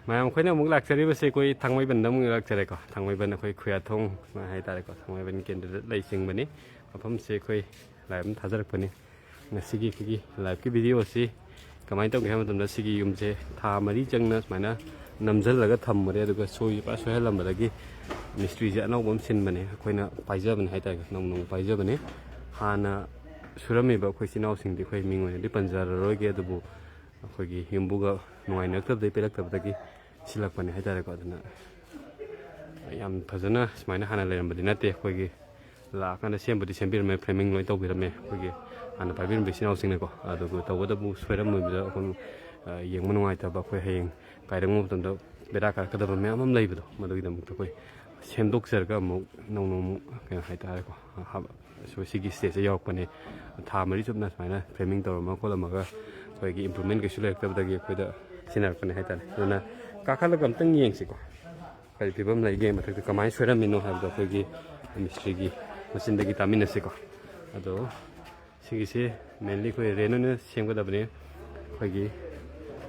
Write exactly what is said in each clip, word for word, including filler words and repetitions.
ꯃꯌꯥꯝ, ꯑꯩꯈꯣꯏꯅ ꯑꯃꯨꯛ ꯂꯥꯛꯆꯔꯤꯕꯁꯦ ꯑꯩꯈꯣꯏ ꯊꯥꯡꯃꯩꯕꯟꯗ ꯑꯃꯨꯛ ꯂꯥꯛꯆꯔꯦꯀꯣ꯫ ꯊꯥꯡꯃꯩꯕꯟ ꯑꯩꯈꯣꯏ ꯈꯨꯌꯥꯊꯣꯡ ꯍꯥꯏꯇꯥꯔꯦꯀꯣ, ꯊꯥꯡꯃꯩꯕꯟ candidate ꯂꯩ ꯆꯤꯡꯕꯅꯤ꯫ ꯃꯐꯝꯁꯦ ꯑꯩꯈꯣꯏ ꯂꯥꯏ ꯑꯃ ꯊꯥꯖꯔꯛꯄꯅꯤ꯫ ꯉꯁꯤꯒꯤ ꯑꯩꯈꯣꯏꯒꯤ live ꯀꯤ video ꯑꯁꯤ ꯀꯃꯥꯏꯅ ꯇꯧꯒꯦ ꯍꯥꯏꯕ ꯃꯇꯝꯗ, ꯁꯤꯒꯤ ꯌꯨꯝꯁꯦ ꯊꯥ ꯃꯔꯤ ꯆꯪꯅ ꯁꯨꯃꯥꯏꯅ ꯅꯝꯁꯤꯜꯂꯒ ꯊꯝꯃꯨꯔꯦ, ꯑꯗꯨꯒ ꯁꯣꯏ ꯄꯨꯔꯥ ꯁꯣꯏꯍꯜꯂꯝꯕꯗꯒꯤ ꯃꯤꯁꯇ꯭ꯔꯤꯁꯦ ꯑꯅꯧꯕ ꯑꯃ ꯁꯤꯟꯕꯅꯦ꯫ ꯑꯩꯈꯣꯏꯅ ꯄꯥꯏꯖꯕꯅꯦ ꯍꯥꯏꯇꯥꯔꯦ, ꯅꯧꯅ ꯅꯧꯅ ꯄꯥꯏꯖꯕꯅꯦ꯫ ꯍꯥꯟꯅ ꯁꯨꯔꯝꯃꯤꯕ ꯑꯩꯈꯣꯏ ꯏꯆꯤꯜ ꯏꯅꯥꯎꯁꯤꯡꯗꯤ ꯑꯩꯈꯣꯏ ꯃꯤꯡ ꯑꯣꯏꯅꯗꯤ ꯄꯟꯖꯔꯔꯣꯏꯒꯦ, ꯑꯗꯨꯕꯨ ꯑꯩꯈꯣꯏꯒꯤ ꯌꯨꯝꯕꯨꯒ ꯅꯨꯡꯉꯥꯏꯅꯔꯛꯇꯕꯗꯒꯤ ꯄꯦꯜꯂꯛꯇꯕꯗꯒꯤ ꯁꯤꯜꯂꯛꯄꯅꯦ ꯍꯥꯏꯇꯥꯔꯦꯀꯣ꯫ ꯑꯗꯨꯅ ꯌꯥꯝ ꯐꯖꯅ ꯁꯨꯃꯥꯏꯅ ꯍꯥꯟꯅ ꯂꯩꯔꯝꯕꯗꯤ ꯅꯠꯇꯦ꯫ ꯑꯩꯈꯣꯏꯒꯤ ꯂꯥꯛꯑꯀꯥꯟꯗ ꯁꯦꯝꯕꯨꯗꯤ ꯁꯦꯝꯕꯤꯔꯝꯃꯦ, framing ꯂꯣꯏ ꯇꯧꯕꯤꯔꯝꯃꯦ꯫ ꯑꯩꯈꯣꯏꯒꯤ ꯍꯥꯟꯅ ꯄꯥꯏꯕꯤꯔꯝꯕ ꯏꯆꯤꯜ ꯏꯅꯥꯎꯁꯤꯡꯅꯀꯣ꯫ ꯑꯗꯨꯒ ꯇꯧꯕꯇꯕꯨ ꯁꯣꯏꯔꯝꯂꯣꯏꯕꯗ ꯑꯩꯈꯣꯏ, ꯑ, ꯌꯦꯡꯕ ꯅꯨꯡꯉꯥꯏꯇꯕ, ꯑꯩꯈꯣꯏ ꯍꯌꯦꯡ ꯀꯥꯏꯔꯛꯄ ꯃꯇꯝꯗ ꯕꯦꯔꯥ ꯀꯥꯔꯛꯀꯗꯕ ꯃꯌꯥꯝ ꯑꯃ ꯂꯩꯕꯗꯣ, ꯃꯗꯨꯒꯤꯗꯃꯛꯇ ꯑꯩꯈꯣꯏ ꯁꯦꯝꯗꯣꯛꯆꯔꯒ ꯑꯃꯨꯛ ꯅꯧꯅ ꯑꯃꯨꯛ, ꯀꯩꯅꯣ ꯍꯥꯏꯇꯥꯔꯦꯀꯣ, ꯍꯥꯞ-, ꯁꯣ-, ꯁꯤꯒꯤ stage ꯁꯦ ꯌꯧꯔꯛꯄꯅꯦ꯫ ꯊꯥ ꯃꯔꯤ ꯆꯨꯞꯅ ꯁꯨꯃꯥꯏꯅ framing ꯇꯧꯔꯝꯃ ꯈꯣꯠꯂꯝꯃꯒ ꯑꯩꯈꯣꯏꯒꯤ improvement ꯀꯩꯁꯨ ꯂꯩꯔꯛꯇꯕꯗꯒꯤ ꯑꯩꯈꯣꯏꯗ ꯁꯤꯟꯅꯔꯛꯄꯅꯦ ꯍꯥꯏꯇꯥꯔꯦ꯫ ꯑꯗꯨꯅ ꯀꯥꯈꯠꯂꯒ ꯑꯝꯇꯪ ꯌꯦꯡꯁꯤꯀꯣ, ꯀꯔꯤ ꯐꯤꯕꯝ ꯂꯩꯒꯦ, ꯃꯊꯛꯇ ꯀꯃꯥꯏꯅ ꯁꯣꯏꯔꯝꯃꯤꯅꯣ ꯍꯥꯏꯕꯗꯣ ꯑꯩꯈꯣꯏꯒꯤ ꯃꯤꯁꯇ꯭ꯔꯤꯒꯤ ꯃꯆꯤꯟꯗꯒꯤ ꯇꯥꯃꯤꯟꯅꯁꯤꯀꯣ꯫ ꯑꯗꯣ ꯁꯤꯒꯤꯁꯦ mainly ꯑꯩꯈꯣꯏ ꯔꯦꯟ ꯑꯣꯏꯅ ꯁꯦꯝꯒꯗꯕꯅꯤ꯫ ꯑꯩꯈꯣꯏꯒꯤ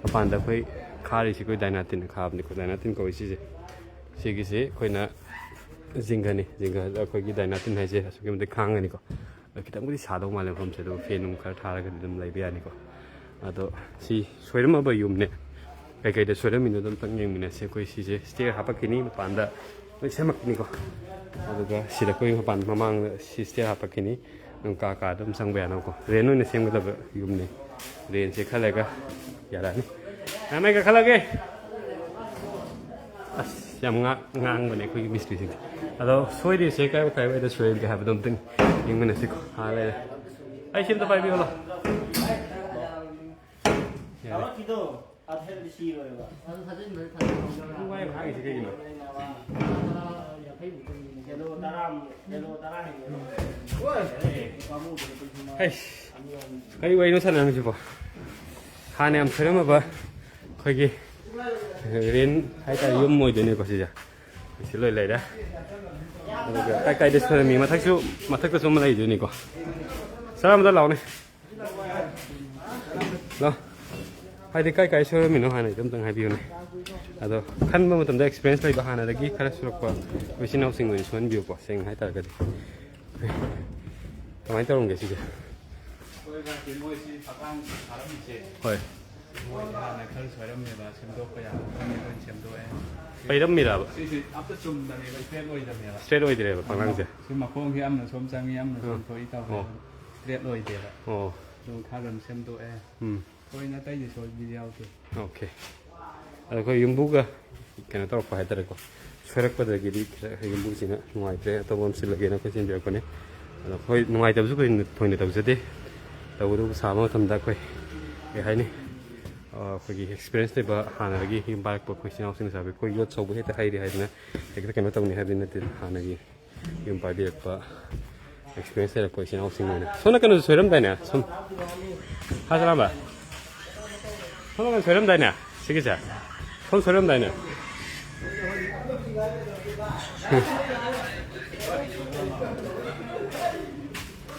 ꯃꯄꯥꯟꯗ ꯑꯩꯈꯣꯏ ꯈꯥꯔꯤꯁꯤ ꯑꯩꯈꯣꯏ ꯗꯥꯏꯅꯥꯇꯤꯟꯅ ꯈꯥꯕꯅꯤꯀꯣ, ꯗꯥꯏꯅꯥꯇꯤꯟ ꯀꯧꯏ ꯁꯤꯁꯦ꯫ ꯁꯤꯒꯤꯁꯦ ꯑꯩꯈꯣꯏꯅ ꯖꯤꯡꯒꯅꯤ, ꯖꯤꯡꯒ ꯑꯩꯈꯣꯏꯒꯤ ꯗꯥꯏꯅꯥꯇꯤꯟ ꯍꯥꯏꯁꯦ ꯑꯁꯨꯛꯀꯤ ꯃꯇꯤꯛ ꯈꯥꯡꯒꯅꯤꯀꯣ꯫ ꯑꯗꯣ ꯈꯤꯇꯪꯕꯨꯗꯤ ꯁꯥꯗꯧ ꯃꯥꯜꯂꯦ ꯃꯐꯝꯁꯦ, ꯑꯗꯨꯒ fan ꯅꯨꯡ ꯈꯔ ꯊꯥꯔꯒꯗꯤ ꯑꯗꯨꯝ ꯂꯩꯕ ꯌꯥꯅꯤꯀꯣ꯫ ꯑꯗꯣ ꯁꯤ ꯁꯣꯏꯔꯝꯃꯕ ꯌꯨꯝꯅꯦ꯫ ꯀꯩꯀꯩꯗ ꯁꯣꯏꯔꯝꯃꯤꯅꯣꯗꯣ ꯑꯝꯇꯪ ꯌꯦꯡꯃꯤꯟꯅꯁꯦ꯫ ꯑꯩꯈꯣꯏ ꯁꯤꯁꯦ stair ꯍꯥꯞꯄꯛꯈꯤꯅꯤ, ꯃꯄꯥꯟꯗ ꯂꯣꯏ ꯁꯦꯝꯃꯛꯈꯤꯅꯤꯀꯣ꯫ ꯑꯗꯨꯒ ꯁꯤꯗ ꯑꯩꯈꯣꯏ ꯃꯄꯥꯟ ꯃꯃꯥꯡꯗ ꯁꯤ stair ꯍꯥꯞꯄꯛꯈꯤꯅꯤ꯫ ꯑꯗꯨꯝ ꯀꯥ ꯀꯥ ꯑꯗꯨꯝ ꯆꯪꯕ ꯌꯥꯅꯕꯀꯣ꯫ ꯔꯦꯟ ꯑꯣꯏꯅ ꯁꯦꯝꯒꯗꯕ ꯌꯨꯝꯅꯤ꯫ ꯔꯦꯟꯁꯦ ꯈꯜꯂꯒ ꯌꯥꯔꯛꯑꯅꯤ꯫ ꯉꯥꯡꯅ ꯀꯥꯈꯠꯂꯒꯦ꯫ ꯑꯁ, ꯌꯥꯝ ꯉꯥꯡ-, ꯉꯥꯡꯕꯅꯦ ꯑꯩꯈꯣꯏꯒꯤ ꯃꯤꯁꯇ꯭ꯔꯤꯁꯤꯡꯁꯦ꯫ ꯑꯗꯣ ꯁꯣꯏꯔꯤꯁꯦ ꯀꯥꯏ ꯀꯥꯏꯋꯥꯏꯗ ꯁꯣꯏꯔꯒꯦ ꯍꯥꯏꯕꯗꯣ ꯑꯝꯇꯪ ꯌꯦꯡꯃꯤꯟꯅꯁꯤꯀꯣ꯫ ꯑꯥ, ꯂꯩꯔꯦ꯫ ꯑꯩ ꯁꯤ ꯑꯝꯇ ꯄꯥꯏꯕꯤꯌꯨ ꯂꯥꯎ꯫ ꯌꯥꯔꯦ꯫ ꯇꯧꯔꯛꯈꯤꯗꯣ ꯑꯗꯨꯗꯤ ꯁꯤꯔꯣꯏꯕ꯫ ꯅꯪ ꯋꯥꯏ ꯉꯥꯡꯉꯤꯁꯤ ꯀꯩꯒꯤꯅꯣ? ꯀꯤꯂꯣ ꯇꯔꯥꯃꯨꯛ, ꯀꯤꯂꯣ ꯇꯔꯥ ꯍꯦꯟꯕ꯫ ꯍꯩꯁ, ꯀꯔꯤ ꯋꯥꯔꯤꯅꯣ ꯁꯥꯟꯅꯔꯝꯃꯤꯁꯤꯕꯣ? ꯍꯥꯟꯅ ꯌꯥꯝ ꯁꯣꯏꯔꯝꯃꯕ ꯑꯩꯈꯣꯏꯒꯤ ꯔꯦꯟ ꯍꯥꯏꯇꯥꯔꯦ, ꯌꯨꯝ ꯑꯣꯏꯗꯣꯏꯅꯦꯀꯣ ꯁꯤꯁꯦ꯫ ꯁꯤ ꯂꯣꯏ ꯂꯩꯔꯦ꯫ ꯑꯗꯨꯒ ꯀꯥꯏ ꯀꯥꯏꯗ ꯁꯣꯏꯔꯝꯃꯤ? ꯃꯊꯛꯁꯨ, ꯃꯊꯛꯇꯁꯨ ꯑꯃ ꯂꯩꯗꯣꯏꯅꯤꯀꯣ꯫ ꯁꯥꯔ, ꯑꯃꯗ ꯂꯥꯛꯑꯣꯅꯦ꯫ ꯂꯥꯛꯑꯣ꯫ ꯍꯥꯏꯗꯤ ꯀꯥꯏ ꯀꯥꯏ ꯁꯣꯏꯔꯝꯃꯤꯅꯣ ꯍꯥꯟꯅ ꯑꯝꯇꯪ ꯍꯥꯏꯕꯤꯌꯨꯅꯦ꯫ ꯑꯗꯣ ꯈꯟꯕ ꯃꯇꯝꯗ ꯑꯦꯛꯁꯄꯤꯔꯤꯌꯦꯟꯁ ꯂꯩꯕ ꯍꯥꯟꯅꯗꯒꯤ ꯈꯔ ꯁꯨꯔꯛꯄ ꯑꯩꯈꯣꯏ ꯏꯆꯤꯟ ꯏꯅꯥꯎꯁꯤꯡ ꯑꯣꯏꯅ ꯁꯣꯏꯍꯟꯕꯤꯌꯨꯀꯣ, ꯁꯦꯡꯅ ꯍꯥꯏꯇꯥꯔꯒꯗꯤ꯫ ꯀꯃꯥꯏꯅ ꯇꯧꯔꯝꯒꯦ ꯁꯤꯁꯦ? ꯑꯩꯈꯣꯏ ꯃꯣꯏꯁꯤ ꯐꯛꯂꯥꯡ ꯊꯥꯔꯝꯃꯤꯁꯦ꯫ ꯍꯣꯏ꯫ ꯃꯣꯏꯁꯦ ꯍꯥꯟꯅ ꯈꯔ ꯁꯣꯏꯔꯝꯃꯦꯕ, ꯁꯦꯝꯗꯣꯛꯄ ꯌꯥꯕ ꯈꯔ ꯂꯣꯏ ꯁꯦꯝꯗꯣꯛꯑꯦ꯫ ꯄꯩꯔꯝꯃꯤꯔꯕ? ꯁꯤꯁꯤ ꯑꯝꯇ ꯆꯨꯝꯗꯕꯅꯦꯕ, ꯏꯁꯇ꯭ꯔꯦꯠ ꯑꯣꯏꯗꯕꯅꯦꯕ꯫ ꯏꯁꯇ꯭ꯔꯦꯠ ꯑꯣꯏꯗ꯭ꯔꯦꯕ ꯐꯛꯂꯥꯡꯁꯦ? ꯁꯤ ꯃꯈꯣꯡꯁꯤ ꯑꯃꯅ ꯁꯣꯝ ꯆꯪꯉꯤ, ꯑꯃꯅ ꯁꯣꯝ ꯑꯥ꯫ ꯊꯣꯛꯏ ꯇꯧꯔꯦ꯫ ꯑꯣ꯫ ꯏꯁꯇ꯭ꯔꯦꯠ ꯑꯣꯏꯗꯦꯕ꯫ ꯑꯣ꯫ ꯑꯗꯨ ꯈꯔ ꯑꯗꯨꯝ ꯁꯦꯝꯗꯣꯛꯑꯦ꯫ ꯎꯝ꯫ ꯊꯣꯏꯅ ꯑꯇꯩꯗꯤ ꯁꯣꯏꯕꯗꯤ ꯌꯥꯎꯗꯦ꯫ ꯑꯣꯀꯦ꯫ ꯑꯗꯣ ꯑꯩꯈꯣꯏ ꯌꯨꯝꯕꯨꯒ ꯀꯩꯅꯣ ꯇꯧꯔꯛꯄ ꯍꯥꯏꯇꯥꯔꯦꯀꯣ, ꯁꯣꯏꯔꯛꯄꯗꯒꯤꯗꯤ ꯈꯔ ꯌꯨꯝꯕꯨꯁꯤꯅ ꯅꯨꯡꯉꯥꯏꯇ꯭ꯔꯦ, ꯑꯇꯣꯞꯄ ꯑꯃ ꯁꯤꯜꯂꯒꯦꯅ ꯑꯩꯈꯣꯏ ꯁꯤꯟꯕꯤꯔꯛꯄꯅꯦ꯫ ꯑꯗꯣ ꯍꯣꯏ, ꯅꯨꯡꯉꯥꯏꯇꯕꯁꯨ ꯊꯣꯏꯅ ꯊꯣꯏꯅ ꯇꯧꯖꯗꯦ꯫ ꯇꯧꯕꯇꯕꯨ ꯁꯥꯕ ꯃꯇꯝꯗ ꯑꯩꯈꯣꯏ, ꯀꯩ ꯍꯥꯏꯅꯤ, ꯑ, ꯑꯩꯈꯣꯏꯒꯤ ꯑꯦꯛꯁꯄꯤꯔꯤꯌꯦꯟꯁ ꯂꯩꯕ ꯍꯥꯟꯅꯗꯒꯤ ꯌꯨꯝ ꯄꯥꯜꯂꯛꯄ ꯑꯩꯈꯣꯏ ꯏꯆꯤꯟ ꯏꯅꯥꯎꯁꯤꯡꯅ ꯁꯥꯕ, ꯑꯩꯈꯣꯏ ꯌꯣꯠ ꯁꯧꯕ ꯍꯦꯛꯇ ꯍꯩꯔꯦ ꯍꯥꯏꯗꯅ ꯍꯦꯛꯇ ꯀꯩꯅꯣ ꯇꯧꯅꯤ ꯍꯥꯏꯕꯗꯤ ꯅꯠꯇꯦ꯫ ꯍꯥꯟꯅꯒꯤ ꯌꯨꯝ ꯄꯥꯏꯕꯤꯔꯛꯄ, ꯑꯦꯛꯁꯄꯤꯔꯤꯌꯦꯟꯁ ꯂꯩꯔꯛꯄ ꯏꯆꯤꯟ ꯏꯅꯥꯎꯁꯤꯡ ꯑꯣꯏꯅ꯫ ꯁꯣꯝꯅ ꯀꯩꯅꯣꯁꯨ ꯁꯣꯏꯔꯝꯗꯥꯏꯅꯦ? ꯁꯨꯝ, ꯍꯥ ꯆꯔꯥꯝꯕ? ꯁꯣꯝꯅ ꯀꯩꯅꯣ ꯁꯣꯏꯔꯝꯗꯥꯏꯅꯦ? ꯁꯤꯒꯤꯁꯦ? ꯁꯣꯝ ꯁꯣꯏꯔꯝꯗꯥꯏꯅꯦ?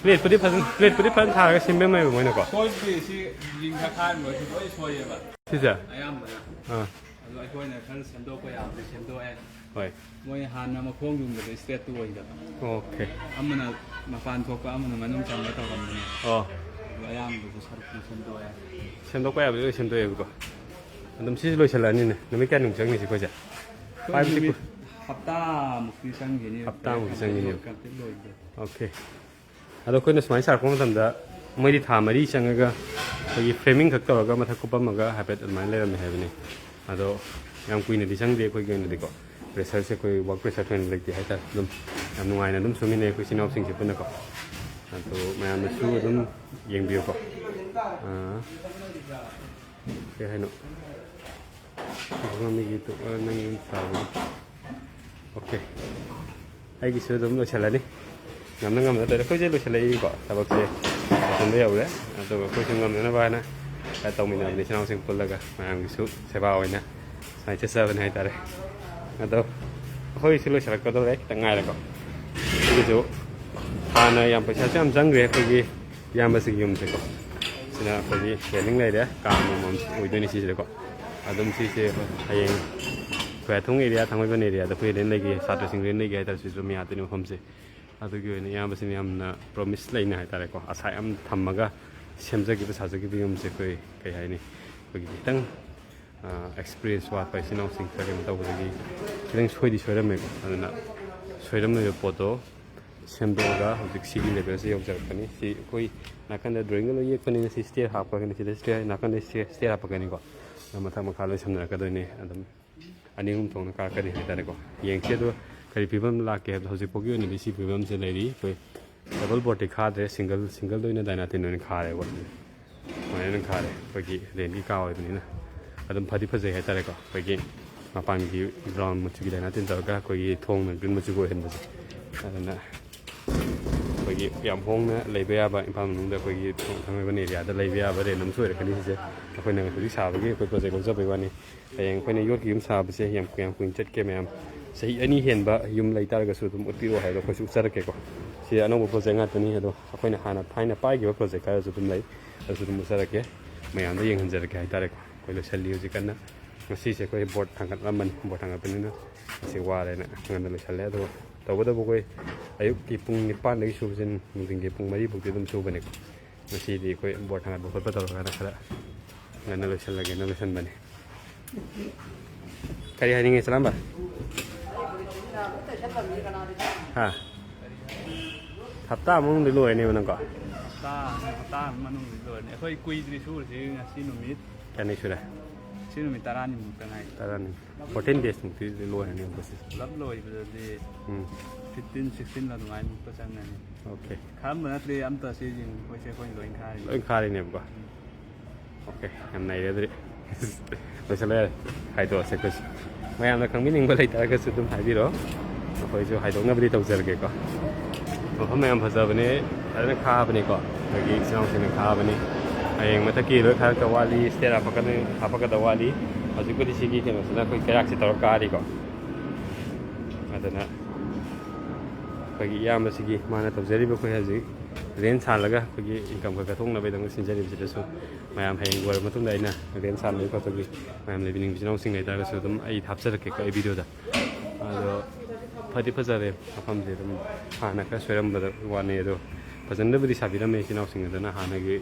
ꯄ꯭ꯂꯦꯠꯄꯨꯗꯤ ꯐꯖꯅ, ꯄ꯭ꯂꯦꯠꯄꯨꯗꯤ ꯐꯖꯅ ꯊꯥꯔꯒ ꯁꯦꯝꯕꯤꯔꯝꯃꯦꯕ ꯃꯣꯏꯅꯀꯣ꯫ ꯁꯣꯏꯗꯦ, ꯁꯤ ꯌꯦꯡꯈꯠ ꯍꯥꯏꯔ ꯂꯣꯏꯔꯦ, ꯂꯣꯏ ꯁꯣꯏꯌꯦꯕ꯫ ꯁꯤꯁꯦ? ꯑꯌꯥꯝꯕꯅ꯫ ꯑꯥ꯫ ꯑꯗꯣ ꯑꯩꯈꯣꯏꯅ ꯈꯔ ꯁꯦꯝꯗꯣꯛꯄ ꯌꯥꯕꯗꯤ ꯁꯦꯝꯗꯣꯛꯑꯦ꯫ ꯍꯣꯏ꯫ ꯃꯣꯏ ꯍꯥꯟꯅ ꯃꯈꯣꯡ ꯌꯨꯡꯕꯗꯣ ꯏꯁꯇ꯭ꯔꯦꯠꯇꯨ ꯑꯣꯏꯗꯕ꯫ ꯑꯣꯀꯦ꯫ ꯑꯃꯅ ꯃꯄꯥꯟ ꯊꯣꯛꯄ, ꯑꯃꯅ ꯃꯅꯨꯡ ꯆꯪꯕ ꯇꯧꯔꯝꯕꯅꯦ꯫ ꯑꯣ꯫ ꯑꯗꯣ ꯑꯌꯥꯝꯕꯗꯣ ꯁꯔꯨꯛꯇꯨ ꯁꯦꯝꯗꯣꯛꯑꯦ꯫ ꯁꯦꯝꯗꯣꯛꯄ ꯌꯥꯕꯗꯤ ꯂꯣꯏ ꯁꯦꯝꯗꯣꯛꯑꯦꯕꯀꯣ꯫ ꯑꯗꯨꯝ ꯁꯤꯁꯨ ꯂꯣꯏꯁꯤꯜꯂꯛꯑꯅꯤꯅꯦ꯫ ꯅꯨꯃꯤꯠ ꯀꯌꯥꯅꯤꯃꯨꯛ ꯆꯪꯅꯤ ꯁꯤ ꯑꯩꯈꯣꯏꯁꯦ? ꯑꯩꯈꯣꯏ ꯐꯥꯏꯚ ꯅꯨꯃꯤꯠ ꯁꯤꯛꯁ ꯍꯞꯇꯥꯃꯨꯛꯇꯤ ꯆꯪꯈꯤꯅꯤ꯫ ꯍꯞꯇꯥꯃꯨꯛꯇꯤ ꯆꯪꯈꯤꯅꯦꯕ꯫ ꯀꯝꯄ꯭ꯂꯤꯠ ꯂꯣꯏꯕꯗꯣ꯫ ꯑꯣꯀꯦ꯫ ꯑꯗꯣ ꯑꯩꯈꯣꯏꯅ ꯁꯨꯃꯥꯏꯅ ꯁꯥꯔꯛꯄ ꯃꯇꯝꯗ ꯃꯣꯏꯗꯤ ꯊꯥ ꯃꯔꯤ ꯆꯪꯉꯒ ꯑꯩꯈꯣꯏꯒꯤ ꯐ꯭ꯔꯦꯃꯤꯡ ꯈꯛ ꯇꯧꯔꯒ ꯃꯊꯛ ꯀꯨꯞꯄꯝꯃꯒ ꯍꯥꯏꯐꯦꯠ ꯑꯗꯨꯃꯥꯏꯅ ꯂꯩꯔꯝꯃꯦ ꯍꯥꯏꯕꯅꯤ꯫ ꯑꯗꯣ ꯌꯥꯝ ꯀꯨꯏꯅꯗꯤ ꯆꯪꯗꯦ ꯑꯩꯈꯣꯏꯒꯤ ꯑꯣꯏꯅꯗꯤꯀꯣ꯫ ꯄ꯭ꯔꯦꯁꯔꯁꯦ ꯑꯩꯈꯣꯏ ꯋꯥꯔꯛ ꯄ꯭ꯔꯦꯁꯔ ꯊꯣꯏꯅ ꯂꯩꯇꯦ ꯍꯥꯏꯇꯥꯔꯦ꯫ ꯑꯗꯨꯝ ꯌꯥꯝ ꯅꯨꯡꯉꯥꯏꯅ ꯑꯗꯨꯝ ꯁꯨꯃꯤꯟꯅꯩ ꯑꯩꯈꯣꯏ ꯏꯆꯤꯟ ꯏꯅꯥꯎꯁꯤꯡꯁꯦ ꯄꯨꯟꯅꯀꯣ꯫ ꯑꯗꯣ ꯃꯌꯥꯝꯅꯁꯨ ꯑꯗꯨꯝ ꯌꯦꯡꯕꯤꯌꯨꯀꯣ꯫ ꯑꯥ, ꯀꯩ ꯍꯥꯏꯅꯣ? ꯃꯤꯒꯤ ꯇꯨ-, ꯑ, ꯅꯪ ꯌꯨꯝ ꯁꯥꯕꯒꯤ꯫ ꯑꯣꯀꯦ꯫ ꯑꯩꯒꯤꯁꯨ ꯑꯗꯨꯝ ꯂꯣꯏꯁꯤꯜꯂꯅꯤ꯫ ꯉꯝꯅ ꯉꯝꯅ ꯇꯧꯔꯦ꯫ ꯑꯩꯈꯣꯏꯁꯦ ꯂꯣꯏꯁꯤꯜꯂꯛꯏꯀꯣ, ꯊꯕꯛꯁꯦ ꯂꯣꯏꯁꯤꯟꯕ ꯌꯧꯔꯦ꯫ ꯑꯗꯨꯒ ꯑꯩꯈꯣꯏꯁꯨ ꯉꯝꯅꯅꯕ ꯍꯥꯏꯅ ꯈꯔ ꯇꯧꯃꯤꯟꯅꯕꯅꯤ, ꯏꯆꯤꯟ ꯏꯅꯥꯎꯁꯤꯡ ꯄꯨꯜꯂꯒ ꯃꯌꯥꯝꯒꯤꯁꯨ ꯁꯦꯕꯥ ꯑꯣꯏꯅ ꯁꯨꯃꯥꯏꯅ ꯆꯠꯆꯕꯅꯤ ꯍꯥꯏꯇꯥꯔꯦ꯫ ꯑꯗꯣ ꯑꯩꯈꯣꯏꯁꯨ ꯂꯣꯏꯁꯤꯜꯂꯛꯀꯗꯧꯔꯦ, ꯈꯤꯇꯪ ꯉꯥꯏꯔꯦꯀꯣ꯫ ꯁꯤꯒꯤꯁꯨ ꯍꯥꯟꯅ ꯌꯥꯝ ꯄꯩꯁꯥꯁꯨ ꯌꯥꯝ ꯆꯪꯈ꯭ꯔꯦ ꯑꯩꯈꯣꯏꯒꯤ ꯏꯌꯥꯝꯕꯁꯤꯒꯤ ꯌꯨꯝꯁꯦꯀꯣ꯫ ꯁꯤꯅ ꯑꯩꯈꯣꯏꯒꯤ ꯔꯦꯂꯤꯡ ꯂꯩꯔꯦ, ꯀꯥ ꯑꯃꯃꯝ ꯑꯣꯏꯗꯣꯏꯅꯤ ꯁꯤꯁꯤꯗꯀꯣ꯫ ꯑꯗꯨꯝ ꯁꯤꯁꯦ ꯍꯌꯦꯡ ꯈꯣꯏꯌꯥꯊꯣꯡ ꯑꯦꯔꯤꯌꯥ, ꯊꯥꯡꯃꯩꯕꯟ ꯑꯦꯔꯤꯌꯥꯗ ꯑꯩꯈꯣꯏ ꯔꯦꯟ ꯂꯩꯒꯦ, ꯁꯥꯇ꯭ꯔꯁꯤꯡ ꯔꯦꯟ ꯂꯩꯒꯦ ꯍꯥꯏ ꯇꯥꯔꯁꯨ ꯑꯗꯨꯝ ꯌꯥꯗꯣꯏꯅꯤ ꯃꯐꯝꯁꯦ꯫ ꯑꯗꯨꯒꯤ ꯑꯣꯏꯅ ꯏꯌꯥꯝꯕꯁꯤꯅ ꯌꯥꯝꯅ ꯄ꯭ꯔꯣꯃꯤꯁ ꯂꯩꯅ ꯍꯥꯏ ꯇꯥꯔꯦꯀꯣ, ꯑꯁꯥ ꯌꯥꯝ ꯊꯝꯃꯒ ꯁꯦꯝꯖꯈꯤꯕ ꯁꯥꯖꯈꯤꯕ ꯌꯨꯝꯁꯦ ꯑꯩꯈꯣꯏ ꯀꯩ ꯍꯥꯏꯅꯤ, ꯑꯩꯈꯣꯏꯒꯤ ꯈꯤꯇꯪ ꯑꯦꯛꯁꯄꯤꯔꯤꯌꯦꯟꯁ ꯋꯥꯠꯄ ꯏꯆꯤꯟ ꯏꯅꯥꯎꯁꯤꯡ ꯈꯔ ꯀꯩꯅꯣ ꯇꯧꯕꯗꯒꯤ ꯈꯤꯇꯪ ꯁꯣꯏꯗꯤ ꯁꯣꯏꯔꯝꯃꯦꯀꯣ꯫ ꯑꯗꯨꯅ ꯁꯣꯏꯔꯝꯂꯤꯕ ꯄꯣꯠꯇꯣ ꯁꯦꯝꯗꯣꯛꯑꯒ ꯍꯧꯖꯤꯛ ꯁꯤꯒꯤ ꯂꯦꯚꯦꯜꯁꯤ ꯌꯧꯖꯔꯛꯄꯅꯤ꯫ ꯁꯤ ꯑꯩꯈꯣꯏ ꯅꯥꯀꯟꯗ ꯗ꯭ꯔꯣꯌꯤꯡꯒ ꯂꯣꯏ ꯌꯦꯛꯄꯅꯤꯅ ꯁꯤ ꯁ꯭ꯇꯦꯌꯔ ꯍꯥꯞꯄꯒꯅꯤ, ꯁꯤꯗ ꯁ꯭ꯇꯦꯌꯔ, ꯅꯥꯀꯟꯗ ꯁ꯭ꯇꯦꯌꯔ, ꯁ꯭ꯇꯦꯌꯔ ꯍꯥꯞꯄꯛꯀꯅꯤꯀꯣ꯫ ꯑꯗꯣ ꯃꯊꯛ ꯃꯈꯥ ꯂꯣꯏ ꯁꯝꯅꯔꯛꯀꯗꯣꯏꯅꯤ꯫ ꯑꯗꯨꯝ ꯑꯅꯤ ꯑꯍꯨꯝ ꯊꯣꯛꯅ ꯀꯥꯔꯛꯀꯅꯤ ꯍꯥꯏꯇꯥꯔꯦꯀꯣ꯫ ꯌꯦꯡꯁꯤ ꯑꯗꯣ ꯀꯔꯤ ꯐꯤꯕꯝ ꯂꯥꯛꯀꯦ ꯍꯥꯏꯕꯗꯣ꯫ ꯍꯧꯖꯤꯛ ꯐꯥꯎꯒꯤ ꯑꯣꯏꯅꯗꯤ ꯁꯤ ꯐꯤꯕꯝꯁꯦ ꯂꯩꯔꯤ꯫ ꯑꯩꯈꯣꯏ ꯗꯕꯜ ꯕꯣꯔꯠꯇꯤ ꯈꯥꯗ꯭ꯔꯦ, ꯁꯤꯡꯒꯜ, ꯁꯤꯡꯒꯜꯗ ꯑꯣꯏꯅ ꯗꯥꯏꯅꯥꯇꯤꯟ ꯑꯣꯏꯅ ꯈꯥꯔꯦꯀꯣ꯫ ꯁꯨꯃꯥꯏꯅ ꯑꯗꯨꯝ ꯈꯥꯔꯦ꯫ ꯑꯩꯈꯣꯏꯒꯤ ꯔꯦꯟꯒꯤ ꯀꯥ ꯑꯣꯏꯕꯅꯤꯅ ꯑꯗꯨꯝ ꯐꯗꯤ ꯐꯖꯩ ꯍꯥꯏꯇꯥꯔꯦꯀꯣ꯫ ꯑꯩꯈꯣꯏꯒꯤ ꯃꯄꯥꯟꯒꯤ ꯕ꯭ꯔꯥꯎꯟ ꯃꯆꯨꯒꯤ ꯗꯥꯏꯅꯥꯇꯤꯟ ꯇꯧꯔꯒ ꯑꯩꯈꯣꯏꯒꯤ ꯊꯣꯡꯅ ꯒ꯭ꯔꯤꯟ ꯃꯆꯨꯒ ꯑꯣꯏꯍꯟꯕꯁꯦ꯫ ꯑꯗꯨꯅ ꯑꯩꯈꯣꯏꯒꯤ ꯌꯥꯝ ꯍꯣꯡꯅ ꯂꯩꯕ ꯌꯥꯕ, ꯏꯝꯐꯥꯜ ꯃꯅꯨꯡꯗ ꯑꯩꯈꯣꯏꯒꯤ ꯊꯥꯡꯃꯩꯕꯟ ꯑꯦꯔꯤꯌꯥꯗ ꯂꯩꯕ ꯌꯥꯕ ꯔꯦꯟ ꯑꯃꯁꯨ ꯑꯣꯏꯔꯛꯀꯅꯤ ꯁꯤꯁꯦ꯫ ꯑꯩꯈꯣꯏꯅ ꯍꯧꯖꯤꯛ ꯁꯥꯕꯒꯤ ꯑꯩꯈꯣꯏ ꯄ꯭ꯔꯣꯖꯦꯛ ꯂꯧꯖꯕꯩ ꯋꯥꯅꯤ꯫ ꯍꯌꯦꯡ ꯑꯩꯈꯣꯏꯅ ꯌꯣꯠꯀꯤ ꯌꯨꯝ ꯁꯥꯕꯁꯦ ꯌꯥꯝ, ꯌꯥꯝ ꯀꯨꯏꯅ ꯆꯠꯀꯦ ꯃꯌꯥꯝ꯫ ꯆꯍꯤ ꯑꯅꯤ ꯍꯦꯟꯕ ꯌꯨꯝ ꯂꯩꯇꯥꯔꯒꯁꯨ ꯑꯗꯨꯝ ꯎꯠꯄꯤꯔꯛꯑꯣ ꯍꯥꯏꯕꯗꯣ ꯑꯩꯈꯣꯏꯁꯨ ꯎꯠꯆꯔꯛꯀꯦꯀꯣ꯫ ꯁꯤ ꯑꯅꯧꯕ ꯄ꯭ꯔꯣꯖꯦꯛ ꯉꯥꯛꯇꯅꯤ, ꯑꯗꯣ ꯑꯩꯈꯣꯏꯅ ꯍꯥꯟꯅ ꯊꯥꯏꯅ ꯄꯥꯏꯈꯤꯕ ꯄ꯭ꯔꯣꯖꯦꯛ ꯈꯔꯁꯨ ꯑꯗꯨꯝ ꯂꯩ, ꯑꯗꯨꯁꯨ ꯑꯗꯨꯝ ꯎꯠꯆꯔꯛꯀꯦ, ꯃꯌꯥꯝꯗ ꯌꯦꯡꯍꯟꯖꯔꯛꯀꯦ ꯍꯥꯏꯇꯥꯔꯦꯀꯣ꯫ ꯑꯩꯈꯣꯏ ꯂꯣꯏꯁꯤꯜꯂꯤ ꯍꯧꯖꯤꯛ ꯀꯟꯅ꯫ ꯉꯁꯤꯁꯦ ꯑꯩꯈꯣꯏ ꯕꯣꯔꯠ ꯊꯥꯡꯒꯠꯂꯝꯕꯅꯤ, ꯕꯣꯔꯠ ꯊꯥꯡꯒꯠꯄꯅꯤꯅ ꯉꯁꯤ ꯋꯥꯔꯦꯅ ꯉꯟꯅ ꯂꯣꯏꯁꯤꯜꯂꯦ꯫ ꯑꯗꯨꯒ ꯇꯧꯕꯇꯕꯨ ꯑꯩꯈꯣꯏ ꯑꯌꯨꯛꯀꯤ ꯄꯨꯡ ꯅꯤꯄꯥꯟꯗꯒꯤ ꯁꯨꯕꯁꯤꯅ ꯅꯨꯡꯊꯤꯟꯒꯤ ꯄꯨꯡ ꯃꯔꯤ ꯐꯥꯎꯗꯤ ꯑꯗꯨꯝ ꯁꯨꯕꯅꯤꯀꯣ꯫ ꯉꯁꯤꯗꯤ ꯑꯩꯈꯣꯏ ꯕꯣꯔꯠ ꯊꯥꯡꯒꯠꯄ ꯈꯣꯠꯄ ꯇꯧꯔꯀꯥꯟꯗ ꯈꯔ ꯉꯟꯅ ꯂꯣꯏꯁꯤꯜꯂꯒꯦꯅ ꯂꯣꯏꯁꯤꯟꯕꯅꯤ꯫ ꯀꯔꯤ ꯍꯥꯏꯅꯤꯡꯉꯤ, ꯆꯂꯥꯝꯕ? ꯍꯥ? ꯍꯞꯇꯥ ꯑꯃ ꯃꯅꯨꯡꯗ ꯂꯣꯏꯔꯅꯦꯕ ꯅꯪꯀꯣ? ꯍꯞꯇꯥ, ꯍꯞꯇꯥ ꯑꯃ ꯃꯅꯨꯡꯗ ꯂꯣꯏꯔꯅꯤ꯫ ꯑꯩꯈꯣꯏ ꯀꯨꯏꯗ꯭ꯔꯤ ꯁꯨꯔꯤꯁꯤ, ꯉꯁꯤ ꯅꯨꯃꯤꯠ, ꯀꯌꯥꯅꯤ ꯁꯨꯔꯦ? ꯁꯤ ꯅꯨꯃꯤꯠ ꯇꯔꯥꯅꯤꯃꯨꯛꯇ ꯉꯥꯏꯔꯤ꯫ ꯇꯔꯥꯅꯤ꯫ ꯐꯣꯔꯇꯤꯟ ꯗꯦꯖꯃꯨꯛꯇꯤ ꯂꯣꯏꯔꯅꯦꯕꯀꯣ ꯁꯤꯁꯦ꯫ ꯄꯨꯂꯞ ꯂꯣꯏꯕꯗꯗꯤ ꯎꯝ꯫ ꯐꯤꯐꯇꯤꯟ, ꯁꯤꯛꯁꯇꯤꯟ ꯑꯗꯨꯃꯥꯏꯃꯨꯛꯇ ꯆꯪꯉꯅꯤ꯫ ꯑꯣꯀꯦ꯫ ꯈꯥꯔꯝꯕ ꯅꯠꯇ꯭ꯔꯤ ꯑꯝꯇ, ꯁꯤ ꯌꯦꯡꯉꯨ, ꯑꯩꯈꯣꯏꯁꯦ ꯑꯩꯈꯣꯏꯅ ꯂꯣꯏ ꯈꯥꯔꯤꯅꯤ꯫ ꯂꯣꯏ ꯈꯥꯔꯤꯅꯦꯕꯀꯣ꯫ ꯎꯝ꯫ ꯑꯣꯀꯦ, ꯌꯥꯝ ꯅꯩꯔꯦ ꯑꯗꯨꯗꯤ꯫ ꯂꯣꯏꯁꯤꯜꯂꯦ, ꯍꯥꯏꯗꯣꯛꯑꯁꯦ ꯑꯩꯈꯣꯏꯁꯨ꯫ ꯃꯌꯥꯝꯅ ꯈꯪꯕꯤꯅꯤꯡꯕ ꯂꯩꯇꯥꯔꯒꯁꯨ ꯑꯗꯨꯝ ꯍꯥꯏꯕꯤꯔꯣ, ꯑꯩꯈꯣꯏꯁꯨ ꯍꯥꯏꯗꯣꯛꯅꯕꯗꯤ ꯇꯧꯖꯔꯒꯦꯀꯣ꯫ ꯃꯐꯝ ꯌꯥꯝ ꯐꯖꯕꯅꯦ, ꯐꯖꯅ ꯈꯥꯕꯅꯤꯀꯣ, ꯑꯩꯈꯣꯏꯒꯤ ꯏꯆꯤꯜ ꯏꯅꯥꯎꯁꯤꯡꯅ ꯈꯥꯕꯅꯤ꯫ ꯍꯌꯦꯡ ꯃꯊꯛꯀꯤ ꯂꯣꯏ ꯈꯥꯔꯛꯇ ꯋꯥꯠꯂꯤ, ꯁ꯭ꯇꯦꯌꯔ ꯍꯥꯞꯄꯛꯀꯗ-, ꯍꯥꯞꯄꯛꯀꯗꯕ ꯋꯥꯠꯂꯤ꯫ ꯍꯧꯖꯤꯛꯄꯨꯗꯤ ꯁꯤꯒꯤ ꯀꯩꯅꯣꯁꯤꯅ ꯑꯩꯈꯣꯏ ꯀꯩꯔꯥꯛꯁꯦ ꯇꯧꯔ ꯀꯥꯔꯤꯀꯣ꯫ ꯑꯗꯨꯅ ꯑꯩꯈꯣꯏꯒꯤ ꯏꯌꯥꯝꯕꯁꯤꯒꯤ ꯃꯥꯅ ꯇꯧꯖꯔꯤꯕ ꯑꯩꯈꯣꯏ ꯍꯧꯖꯤꯛ ꯔꯦꯟ ꯁꯥꯜꯂꯒ ꯑꯩꯈꯣꯏꯒꯤ ꯏꯟꯀꯝ ꯈꯔ ꯈꯔ ꯊꯣꯛꯅꯕꯒꯤꯗꯃꯛ ꯁꯤꯟꯖꯔꯤꯕꯁꯤꯗꯁꯨ ꯃꯌꯥꯝ ꯍꯌꯦꯡ ꯂꯣꯏꯔꯕ ꯃꯇꯨꯡꯗ ꯑꯩꯅ ꯔꯦꯟ ꯁꯥꯟꯕꯒꯤ ꯈꯣꯠꯄꯒꯤ ꯃꯌꯥꯝ ꯂꯩꯕꯤꯅꯤꯡꯕ ꯏꯆꯤꯟ ꯏꯅꯥꯎꯁꯤꯡ ꯂꯩꯇꯥꯔꯒꯁꯨ ꯑꯗꯨꯝ ꯑꯩ ꯍꯥꯞꯆꯔꯛꯀꯦꯀꯣ ꯑꯩ ꯚꯤꯗꯤꯑꯣꯗ꯫ ꯑꯗꯣ ꯐꯗꯤ ꯐꯖꯔꯦ ꯃꯐꯝꯁꯦ, ꯑꯗꯨꯝ ꯍꯥꯟꯅ ꯈꯔ ꯁꯣꯏꯔꯝꯕꯗ ꯋꯥꯅꯤ, ꯑꯗꯣ ꯐꯖꯅꯕꯨꯗꯤ ꯁꯥꯕꯤꯔꯝꯃꯦ ꯏꯆꯤꯟ ꯏꯅꯥꯎꯁꯤꯡ ꯑꯗꯨꯅ, ꯍꯥꯟꯅꯒꯤ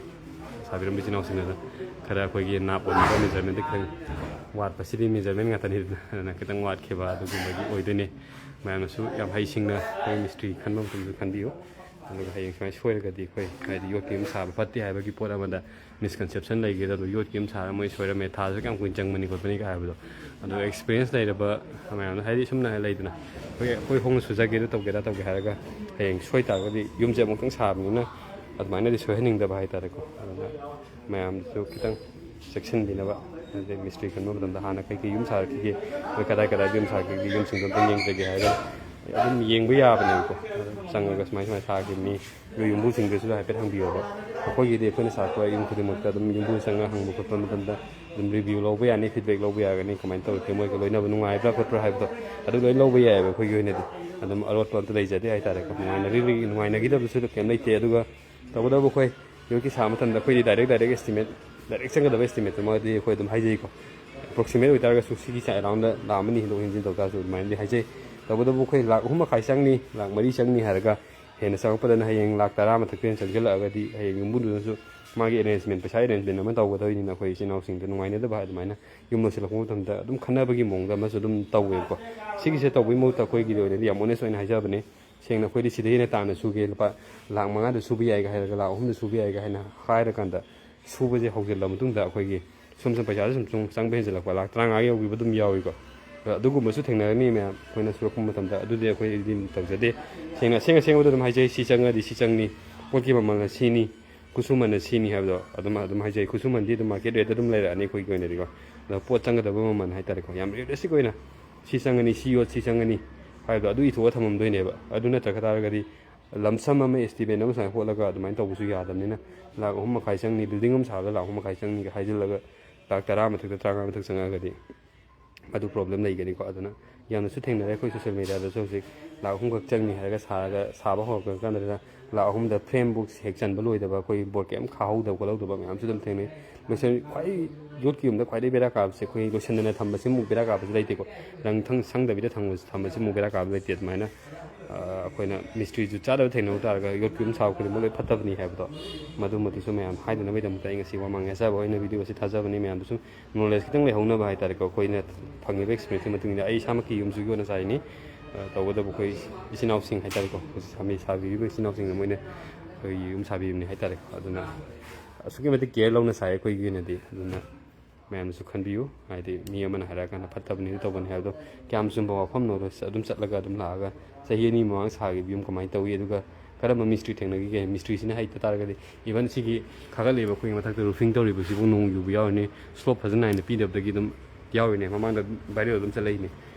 ꯁꯥꯕꯤꯔꯝꯕ ꯏꯆꯤꯟ ꯏꯅꯥꯎꯁꯤꯡ ꯑꯗꯨꯅ꯫ ꯈꯔ ꯑꯩꯈꯣꯏꯒꯤ ꯅꯥꯞ ꯑꯣꯟꯕ ꯃꯦꯖꯔꯃꯦꯟꯗ ꯈꯤꯇꯪ ꯋꯥꯠꯄꯁꯤꯗꯤ ꯃꯦꯖꯔꯃꯦꯟ ꯉꯥꯛꯇꯅꯤꯗꯅ, ꯑꯗꯨꯅ ꯈꯤꯇꯪ ꯋꯥꯠꯈꯤꯕ ꯑꯗꯨꯒꯨꯝꯕꯒꯤ ꯑꯣꯏꯗꯣꯏꯅꯦ꯫ ꯃꯌꯥꯝꯅꯁꯨ ꯌꯥꯝ ꯍꯩꯁꯤꯡꯅ ꯑꯩꯈꯣꯏ ꯃꯤꯁꯇ꯭ꯔꯤ ꯈꯟꯕ ꯃꯇꯝꯗ ꯈꯟꯕꯤꯌꯨ꯫ ꯑꯗꯨꯒ ꯍꯌꯦꯡ ꯁꯨꯃꯥꯏꯅ ꯁꯣꯏꯔꯒꯗꯤ ꯑꯩꯈꯣꯏ ꯍꯥꯏꯗꯤ ꯌꯣꯠꯀꯤ ꯌꯨꯝ ꯁꯥꯕ ꯐꯠꯇꯦ ꯍꯥꯏꯕꯒꯤ ꯄꯣꯠ ꯑꯃꯗ ꯃꯤꯁꯀꯟꯁꯦꯞꯁꯟ ꯂꯩꯒꯦꯗ, ꯑꯗꯣ ꯌꯣꯠꯀꯤ ꯌꯨꯝ ꯁꯥꯔꯒ ꯃꯣꯏ ꯁꯣꯏꯔꯝꯃꯦ, ꯊꯥꯁꯨ ꯀꯌꯥꯝ ꯀꯨꯏꯅ ꯆꯪꯕꯅꯤ ꯈꯣꯠꯄꯅꯤ ꯀꯥꯏ ꯍꯥꯏꯕꯗꯣ꯫ ꯑꯗꯣ ꯑꯦꯛꯁꯄꯤꯔꯤꯌꯦꯟꯁ ꯂꯩꯔꯕ ꯃꯌꯥꯝꯅ ꯍꯥꯏꯗꯤ ꯁꯨꯝꯅ ꯂꯩꯗꯅ ꯑꯩꯈꯣꯏ ꯑꯩꯈꯣꯏ ꯍꯣꯡꯅ ꯁꯨꯖꯒꯦ, ꯑꯗꯨ ꯇꯧꯒꯦꯗ ꯇꯧꯒꯦ ꯍꯥꯏꯔꯒ ꯍꯌꯦꯡ ꯁꯣꯏ ꯇꯥꯔꯒꯗꯤ ꯌꯨꯝꯁꯦ ꯑꯃꯨꯛꯇꯪ ꯁꯥꯕꯅꯤꯅ ꯑꯗꯨꯃꯥꯏꯅꯗꯤ ꯁꯣꯏꯍꯟꯅꯤꯡꯗꯕ ꯍꯥꯏꯇꯥꯔꯦꯀꯣ꯫ ꯑꯗꯨꯅ ꯃꯌꯥꯝꯁꯨ ꯈꯤꯇꯪ ꯆꯦꯛꯁꯤꯟꯕꯤꯅꯕ, ꯑꯗꯩ ꯃꯤꯁꯇ꯭ꯔꯤ ꯈꯟꯕ ꯃꯇꯝꯗ ꯍꯥꯟꯅ ꯀꯩꯀꯩ ꯌꯨꯝ ꯁꯥꯔꯛꯈꯤꯒꯦ, ꯑꯩꯈꯣꯏ ꯀꯗꯥꯏ ꯀꯗꯥꯏꯗ ꯌꯨꯝ ꯁꯥꯔꯛꯈꯤꯒꯦ, ꯌꯨꯝꯁꯤꯡꯗꯣ ꯑꯝꯇꯪ ꯌꯦꯡꯖꯒꯦ ꯍꯥꯏꯔꯒ ꯑꯗꯨꯝ ꯌꯦꯡꯕ ꯌꯥꯕꯅꯦꯕꯀꯣ꯫ ꯑꯗꯨꯝ ꯆꯪꯉꯒ ꯁꯨꯃꯥꯏ ꯁꯨꯃꯥꯏꯅ ꯁꯥꯈꯤꯕꯅꯤ, ꯅꯣꯏ ꯌꯨꯝꯕꯨꯁꯤꯡꯗꯨꯁꯨ ꯍꯥꯏꯐꯦꯠ ꯍꯪꯕꯤꯌꯣꯕ꯫ ꯑꯩꯈꯣꯏꯒꯤꯗꯤ ꯑꯩꯈꯣꯏꯅ ꯁꯥꯔꯛꯄ ꯌꯨꯝ ꯈꯨꯗꯤꯡꯃꯛꯇ ꯑꯗꯨꯝ ꯌꯨꯝꯕꯨ ꯆꯪꯉꯒ ꯍꯪꯕ ꯈꯣꯠꯄ ꯃꯇꯝꯗ ꯑꯗꯨꯝ ꯔꯤꯚ꯭ꯌꯨ ꯂꯧꯕ ꯌꯥꯅꯤ, ꯐꯤꯗꯕꯦꯛ ꯂꯧꯕ ꯌꯥꯒꯅꯤ, ꯀꯃꯥꯏꯅ ꯇꯧꯔꯒꯦ, ꯃꯣꯏꯒ ꯂꯣꯏꯅꯕ ꯅꯨꯡꯉꯥꯏꯕ꯭ꯔꯥ ꯈꯣꯠꯄ꯭ꯔꯥ ꯍꯥꯏꯕꯗꯣ ꯑꯗꯨ ꯂꯣꯏ ꯂꯧꯕ ꯌꯥꯏꯑꯕ꯫ ꯑꯩꯈꯣꯏꯒꯤ ꯑꯣꯏꯅꯗꯤ ꯑꯗꯨꯝ ꯑꯔꯣꯠꯄ ꯑꯝꯇ ꯂꯩꯖꯗꯦ ꯍꯥꯏꯇꯥꯔꯦꯀꯣ꯫ ꯅꯨꯡꯉꯥꯏꯅꯔꯤ-, ꯅꯨꯡꯉꯥꯏꯅꯈꯤꯗꯕꯁꯨ ꯀꯩꯝ ꯂꯩꯇꯦ꯫ ꯑꯗꯨꯒ ꯇꯧꯕꯇꯕꯨ ꯑꯩꯈꯣꯏ ꯌꯣꯠꯀꯤ ꯁꯥꯕ ꯃꯇꯝꯗ ꯑꯩꯈꯣꯏꯗꯤ ꯗꯥꯏꯔꯦꯛ ꯗꯥꯏꯔꯦꯛ ꯑꯦꯁꯇꯤꯃꯦꯠ, ꯗꯥꯏꯔꯦꯛ ꯆꯪꯒꯗꯕ ꯑꯦꯁꯇꯤꯃꯦꯠꯇꯨꯃꯗꯤ ꯑꯩꯈꯣꯏ ꯑꯗꯨꯝ ꯍꯥꯏꯖꯩꯀꯣ꯫ ꯑꯦꯄ꯭ꯔꯣꯛꯁꯤꯃꯦꯠ ꯑꯣꯏꯇꯥꯔꯒꯁꯨ ꯁꯤꯒꯤ ꯆꯥꯡ ꯑꯦꯔꯥꯎꯟꯗ ꯂꯥꯛ ꯑꯃ ꯑꯅꯤ ꯍꯦꯟꯗꯣꯛ ꯍꯦꯟꯖꯤꯟ ꯇꯧ ꯇꯥꯔꯁꯨ ꯑꯗꯨꯃꯥꯏꯅꯗꯤ ꯍꯥꯏꯖꯩ꯫ ꯇꯧꯕꯇꯕꯨ ꯑꯩꯈꯣꯏ ꯂꯥꯛ ꯑꯍꯨꯝ ꯃꯈꯥꯏ ꯆꯪꯅꯤ, ꯂꯥꯛ ꯃꯔꯤ ꯆꯪꯅꯤ ꯍꯥꯏꯔꯒ ꯍꯦꯟꯅ ꯆꯪꯉꯛꯄꯗꯅ ꯍꯌꯦꯡ ꯂꯥꯛ ꯇꯔꯥ ꯃꯊꯛꯇ ꯍꯦꯟꯅ ꯆꯪꯁꯤꯜꯂꯛꯑꯒꯗꯤ ꯍꯌꯦꯡ ꯌꯨꯝꯕꯨꯗꯨꯅꯁꯨ ꯃꯥꯒꯤ ꯑꯦꯔꯦꯟꯖꯃꯦꯟ, ꯄꯩꯁꯥ ꯑꯦꯔꯦꯟꯖꯃꯦꯟ ꯑꯃ ꯇꯧꯒꯗꯕꯅꯤꯅ ꯑꯩꯈꯣꯏ ꯏꯆꯤꯟ ꯏꯅꯥꯎꯁꯤꯡꯗ ꯅꯨꯡꯉꯥꯏꯅꯗꯕ ꯑꯗꯨꯃꯥꯏꯅ ꯌꯨꯝ ꯂꯣꯏꯁꯤꯜꯂꯛꯄ ꯃꯇꯝꯗ ꯑꯗꯨꯝ ꯈꯟꯅꯕꯒꯤ ꯃꯑꯣꯡꯗ ꯑꯃꯁꯨ ꯑꯗꯨꯝ ꯇꯧꯋꯦꯕꯀꯣ꯫ ꯁꯤꯒꯤꯁꯦ ꯇꯧꯕꯒꯤ ꯃꯍꯨꯠꯇ ꯑꯩꯈꯣꯏꯒꯤꯗꯤ ꯑꯣꯏꯅꯗꯤ ꯌꯥꯝ ꯑꯣꯅꯦꯁ ꯑꯣꯏꯅ ꯍꯥꯏꯖꯕꯅꯦ, ꯁꯦꯡꯅ ꯑꯩꯈꯣꯏꯗꯤ ꯁꯤꯗ ꯍꯦꯟꯅ ꯇꯥꯅ ꯁꯨꯒꯦ, ꯂꯨꯄꯥ ꯂꯥꯛ ꯃꯉꯥꯗ ꯁꯨꯕ ꯌꯥꯏꯒ ꯍꯥꯏꯔꯒ ꯂꯥꯛ ꯑꯍꯨꯝꯗ ꯁꯨꯕ ꯌꯥꯏꯒ ꯍꯥꯏꯅ ꯍꯥꯏꯔꯀꯥꯟꯗ ꯁꯨꯕꯁꯦ ꯍꯧꯖꯤꯜꯂ ꯃꯇꯨꯡꯗ ꯑꯩꯈꯣꯏꯒꯤ ꯁꯨꯝ ꯁꯨꯝ ꯄꯩꯁꯥꯁꯦ ꯁꯨꯝ ꯁꯨꯝ ꯆꯪꯕ ꯍꯦꯟꯖꯜꯂꯛꯄ, ꯂꯥꯛ ꯇꯔꯥꯃꯉꯥ ꯌꯧꯈꯤꯕ ꯑꯗꯨꯝ ꯌꯥꯎꯏꯀꯣ꯫ ꯑꯗꯣ ꯑꯗꯨꯒꯨꯝꯕꯁꯨ ꯊꯦꯡꯅꯒꯅꯤ ꯃꯌꯥꯝ ꯑꯩꯈꯣꯏꯅ ꯁꯨꯔꯛꯄ ꯃꯇꯝꯗ꯫ ꯑꯗꯨꯗꯤ ꯑꯩꯈꯣꯏꯗꯤ ꯇꯧꯖꯗꯦ꯫ ꯁꯦꯡꯅ ꯑꯁꯦꯡ ꯑꯁꯦꯡꯕꯗꯣ ꯑꯗꯨꯝ ꯍꯥꯏꯖꯩ, ꯁꯤ ꯆꯪꯉꯗꯤ ꯁꯤ ꯆꯪꯅꯤ, ꯄꯣꯠꯀꯤ ꯃꯃꯜꯅ ꯁꯤꯅꯤ, ꯈꯨꯠꯁꯨꯃꯟꯅ ꯁꯤꯅꯤ ꯍꯥꯏꯕꯗꯣ ꯑꯗꯨꯝ, ꯑꯗꯨꯝ ꯍꯥꯏꯖꯩ꯫ ꯈꯨꯠꯁꯨꯃꯟꯗꯤ ꯑꯗꯨꯝ ꯃꯥꯔꯀꯦꯠ ꯔꯦꯠꯇ ꯑꯗꯨꯝ ꯂꯩꯔꯛꯑꯅꯤ ꯑꯩꯈꯣꯏꯒꯤ ꯑꯣꯏꯅꯗꯤꯀꯣ꯫ ꯑꯗꯣ ꯄꯣꯠ ꯆꯪꯒꯗꯕ ꯃꯃꯜ ꯍꯥꯏꯇꯥꯔꯦꯀꯣ, ꯌꯥꯝ ꯔꯤꯌꯦꯂꯤꯁꯇꯤꯛ ꯑꯣꯏꯅ ꯁꯤ ꯆꯪꯒꯅꯤ, ꯁꯤ ꯌꯣꯠ ꯁꯤ ꯆꯪꯒꯅꯤ ꯍꯥꯏꯕꯗꯣ ꯑꯗꯨ ꯏꯊꯣꯛꯑ ꯊꯝꯃꯝꯗꯣꯏꯅꯦꯕ꯫ ꯑꯗꯨ ꯅꯠꯇ꯭ꯔꯒ ꯇꯥꯔꯒꯗꯤ ꯂꯝꯁꯝ ꯑꯃ, ꯑꯦꯁꯇꯤꯃꯦꯠ ꯑꯃ ꯁꯨꯃꯥꯏꯅ ꯍꯣꯠꯂꯒ ꯑꯗꯨꯃꯥꯏꯅ ꯇꯧꯕꯁꯨ ꯌꯥꯗꯕꯅꯤꯅ, ꯂꯥꯛ ꯑꯍꯨꯝ ꯃꯈꯥꯏ ꯆꯪꯅꯤ, ꯕꯤꯜꯗꯤꯡ ꯑꯃ ꯁꯥꯕꯗ ꯂꯥꯛ ꯑꯍꯨꯝ ꯃꯈꯥꯏ ꯆꯪꯅꯤꯒ ꯍꯥꯏꯖꯤꯜꯂꯒ ꯂꯥꯛ ꯇꯔꯥ ꯃꯊꯛꯇ, ꯇꯔꯥꯃꯉꯥ ꯃꯊꯛ ꯆꯪꯉꯛꯑꯒꯗꯤ ꯑꯗꯨ ꯄ꯭ꯔꯣꯕ꯭ꯂꯦꯝ ꯂꯩꯒꯅꯤꯀꯣ꯫ ꯑꯗꯨꯅ ꯌꯥꯝꯅꯁꯨ ꯊꯦꯡꯅꯔꯦ ꯑꯩꯈꯣꯏ ꯁꯣꯁꯦꯜ ꯃꯦꯗꯤꯌꯥꯗꯁꯨ꯫ ꯍꯧꯖꯤꯛ ꯂꯥꯛ ꯑꯍꯨꯝꯈꯛ ꯆꯪꯅꯤ ꯍꯥꯏꯔꯒ ꯁꯥꯔꯒ, ꯁꯥꯕ ꯍꯧꯔꯛꯄ ꯀꯥꯟꯗ ꯂꯥꯛ ꯑꯍꯨꯝꯗ ꯐ꯭ꯔꯦꯝꯕꯨꯛ ꯍꯦꯛ ꯆꯟꯕ ꯂꯣꯏꯗꯕ, ꯑꯩꯈꯣꯏ ꯕꯣꯔꯗ ꯀꯩꯝ ꯈꯥꯍꯧꯗꯕ ꯈꯣꯠꯍꯧꯗꯕ ꯃꯌꯥꯝꯁꯨ ꯑꯗꯨꯝ ꯊꯦꯡꯅꯩ꯫ ꯂꯣꯏꯁꯟ-, ꯈ꯭ꯋꯥꯏ ꯌꯣꯠꯀꯤ ꯌꯨꯝꯗ ꯈ꯭ꯋꯥꯏꯗꯒꯤ ꯕꯦꯔꯥ ꯀꯥꯕꯁꯦ ꯑꯩꯈꯣꯏ ꯂꯣꯏꯁꯟꯗꯅ ꯊꯝꯕꯁꯤꯃꯨꯛ ꯕꯦꯔꯥ ꯀꯥꯕꯁꯨ ꯂꯩꯇꯦꯀꯣ꯫ ꯔꯪ ꯊꯪ-, ꯁꯪꯗꯕꯤꯗ ꯊꯝꯕ-, ꯊꯝꯕꯁꯤꯃꯨꯛ ꯕꯦꯔꯥ ꯀꯥꯕ ꯂꯩꯇꯦ꯫ ꯑꯗꯨꯃꯥꯏꯅ, ꯑ, ꯑꯩꯈꯣꯏꯅ ꯃꯤꯁꯇ꯭ꯔꯤꯁꯨ ꯆꯥꯗꯕ ꯊꯦꯡꯅꯕ ꯇꯥꯔꯒ ꯌꯣꯠꯀꯤ ꯌꯨꯝ ꯁꯥꯕ ꯈꯨꯗꯤꯡꯃꯛ ꯂꯣꯏ ꯐꯠꯇꯕꯅꯤ ꯍꯥꯏꯕꯗꯣ, ꯃꯗꯨꯃꯗꯨꯁꯨ ꯃꯌꯥꯝ ꯍꯥꯏꯗꯅꯕꯒꯤꯗꯃꯛꯇ ꯑꯩ ꯉꯁꯤ ꯋꯥ ꯃꯥꯡꯉꯦ ꯍꯥꯏꯖꯕ ꯑꯣꯏꯅ ꯚꯤꯗꯤꯑꯣ ꯑꯁꯤ ꯊꯥꯖꯕꯅꯤ꯫ ꯃꯌꯥꯝꯗꯁꯨ ꯅꯣꯂꯦꯖ ꯈꯤꯇꯪ ꯂꯩꯍꯧꯅꯕ ꯍꯥꯏꯇꯥꯔꯦꯀꯣ꯫ ꯑꯩꯈꯣꯏꯅ ꯐꯪꯉꯤꯕ ꯑꯦꯛꯁꯄꯤꯔꯤꯌꯦꯟꯁꯀꯤ ꯃꯇꯨꯡ ꯏꯟꯅ ꯑꯩ ꯏꯁꯥꯃꯛꯀꯤ ꯌꯨꯝꯁꯨ ꯌꯣꯠꯅ ꯁꯥꯔꯤꯅꯤ꯫ ꯑ, ꯇꯧꯕꯇꯕꯨ ꯑꯩꯈꯣꯏ ꯏꯆꯤꯟ ꯏꯅꯥꯎꯁꯤꯡ ꯍꯥꯏꯇꯥꯔꯦꯀꯣ, ꯁꯥꯕꯤ-, ꯁꯥꯕꯤꯔꯤꯕ ꯏꯆꯤꯟ ꯏꯅꯥꯎꯁꯤꯡꯅ ꯃꯣꯏꯅ ꯑꯩꯈꯣꯏꯒꯤ ꯌꯨꯝ ꯁꯥꯕꯤꯕꯅꯤ ꯍꯥꯏꯇꯥꯔꯦꯀꯣ꯫ ꯑꯗꯨꯅ ꯑꯁꯨꯛꯀꯤ ꯃꯇꯤꯛ ꯀꯦꯌꯔ ꯂꯧꯅ ꯁꯥꯏ ꯑꯩꯈꯣꯏꯒꯤ ꯑꯣꯏꯅꯗꯤ꯫ ꯑꯗꯨꯅ ꯃꯌꯥꯝꯅꯁꯨ ꯈꯟꯕꯤꯌꯨ꯫ ꯍꯥꯏꯗꯤ ꯃꯤ ꯑꯃꯅ ꯍꯥꯏꯔꯛꯑꯀꯥꯟꯗ ꯐꯠꯇꯕꯅꯤ, ꯑꯗꯨ ꯇꯧꯕꯅꯤ ꯍꯥꯏꯕꯗꯣ ꯀꯌꯥꯝ ꯆꯨꯝꯕ ꯋꯥꯐꯝꯅꯣꯗꯣ ꯑꯗꯨꯝ ꯆꯠꯂꯒ ꯑꯗꯨꯝ ꯂꯥꯛꯑꯒ, ꯆꯍꯤ ꯑꯅꯤ ꯃꯃꯥꯡ ꯁꯥꯈꯤꯕ ꯌꯨꯝ ꯀꯃꯥꯏꯅ ꯇꯧꯏ, ꯑꯗꯨꯒ ꯀꯔꯝꯕ ꯃꯤꯁꯇ꯭ꯔꯤ ꯊꯦꯡꯅꯈꯤꯒꯦ, ꯃꯤꯁꯇ꯭ꯔꯤꯁꯤꯅ ꯍꯩꯇ ꯇꯥꯔꯒꯗꯤ, ꯏꯚꯟ ꯁꯤꯒꯤ ꯈꯥꯒꯠꯂꯤꯕ ꯑꯩꯈꯣꯏꯒꯤ ꯃꯊꯛꯇ ꯔꯨꯐꯤꯡ ꯇꯧꯔꯤꯕꯁꯤꯕꯨ ꯅꯣꯡ ꯌꯨꯕ ꯌꯥꯎꯔꯤꯅꯤ, ꯁ꯭ꯂꯣꯞ ꯐꯖꯅ ꯅꯥꯏꯅ ꯄꯤꯗꯕꯗꯒꯤ ꯑꯗꯨꯝ ꯌꯥꯎꯔꯤꯅꯦ꯫ ꯃꯃꯥꯡꯗ ꯚꯥꯏꯔꯦꯜ ꯑꯗꯨꯝ ꯆꯠꯂꯛꯏꯅꯦ,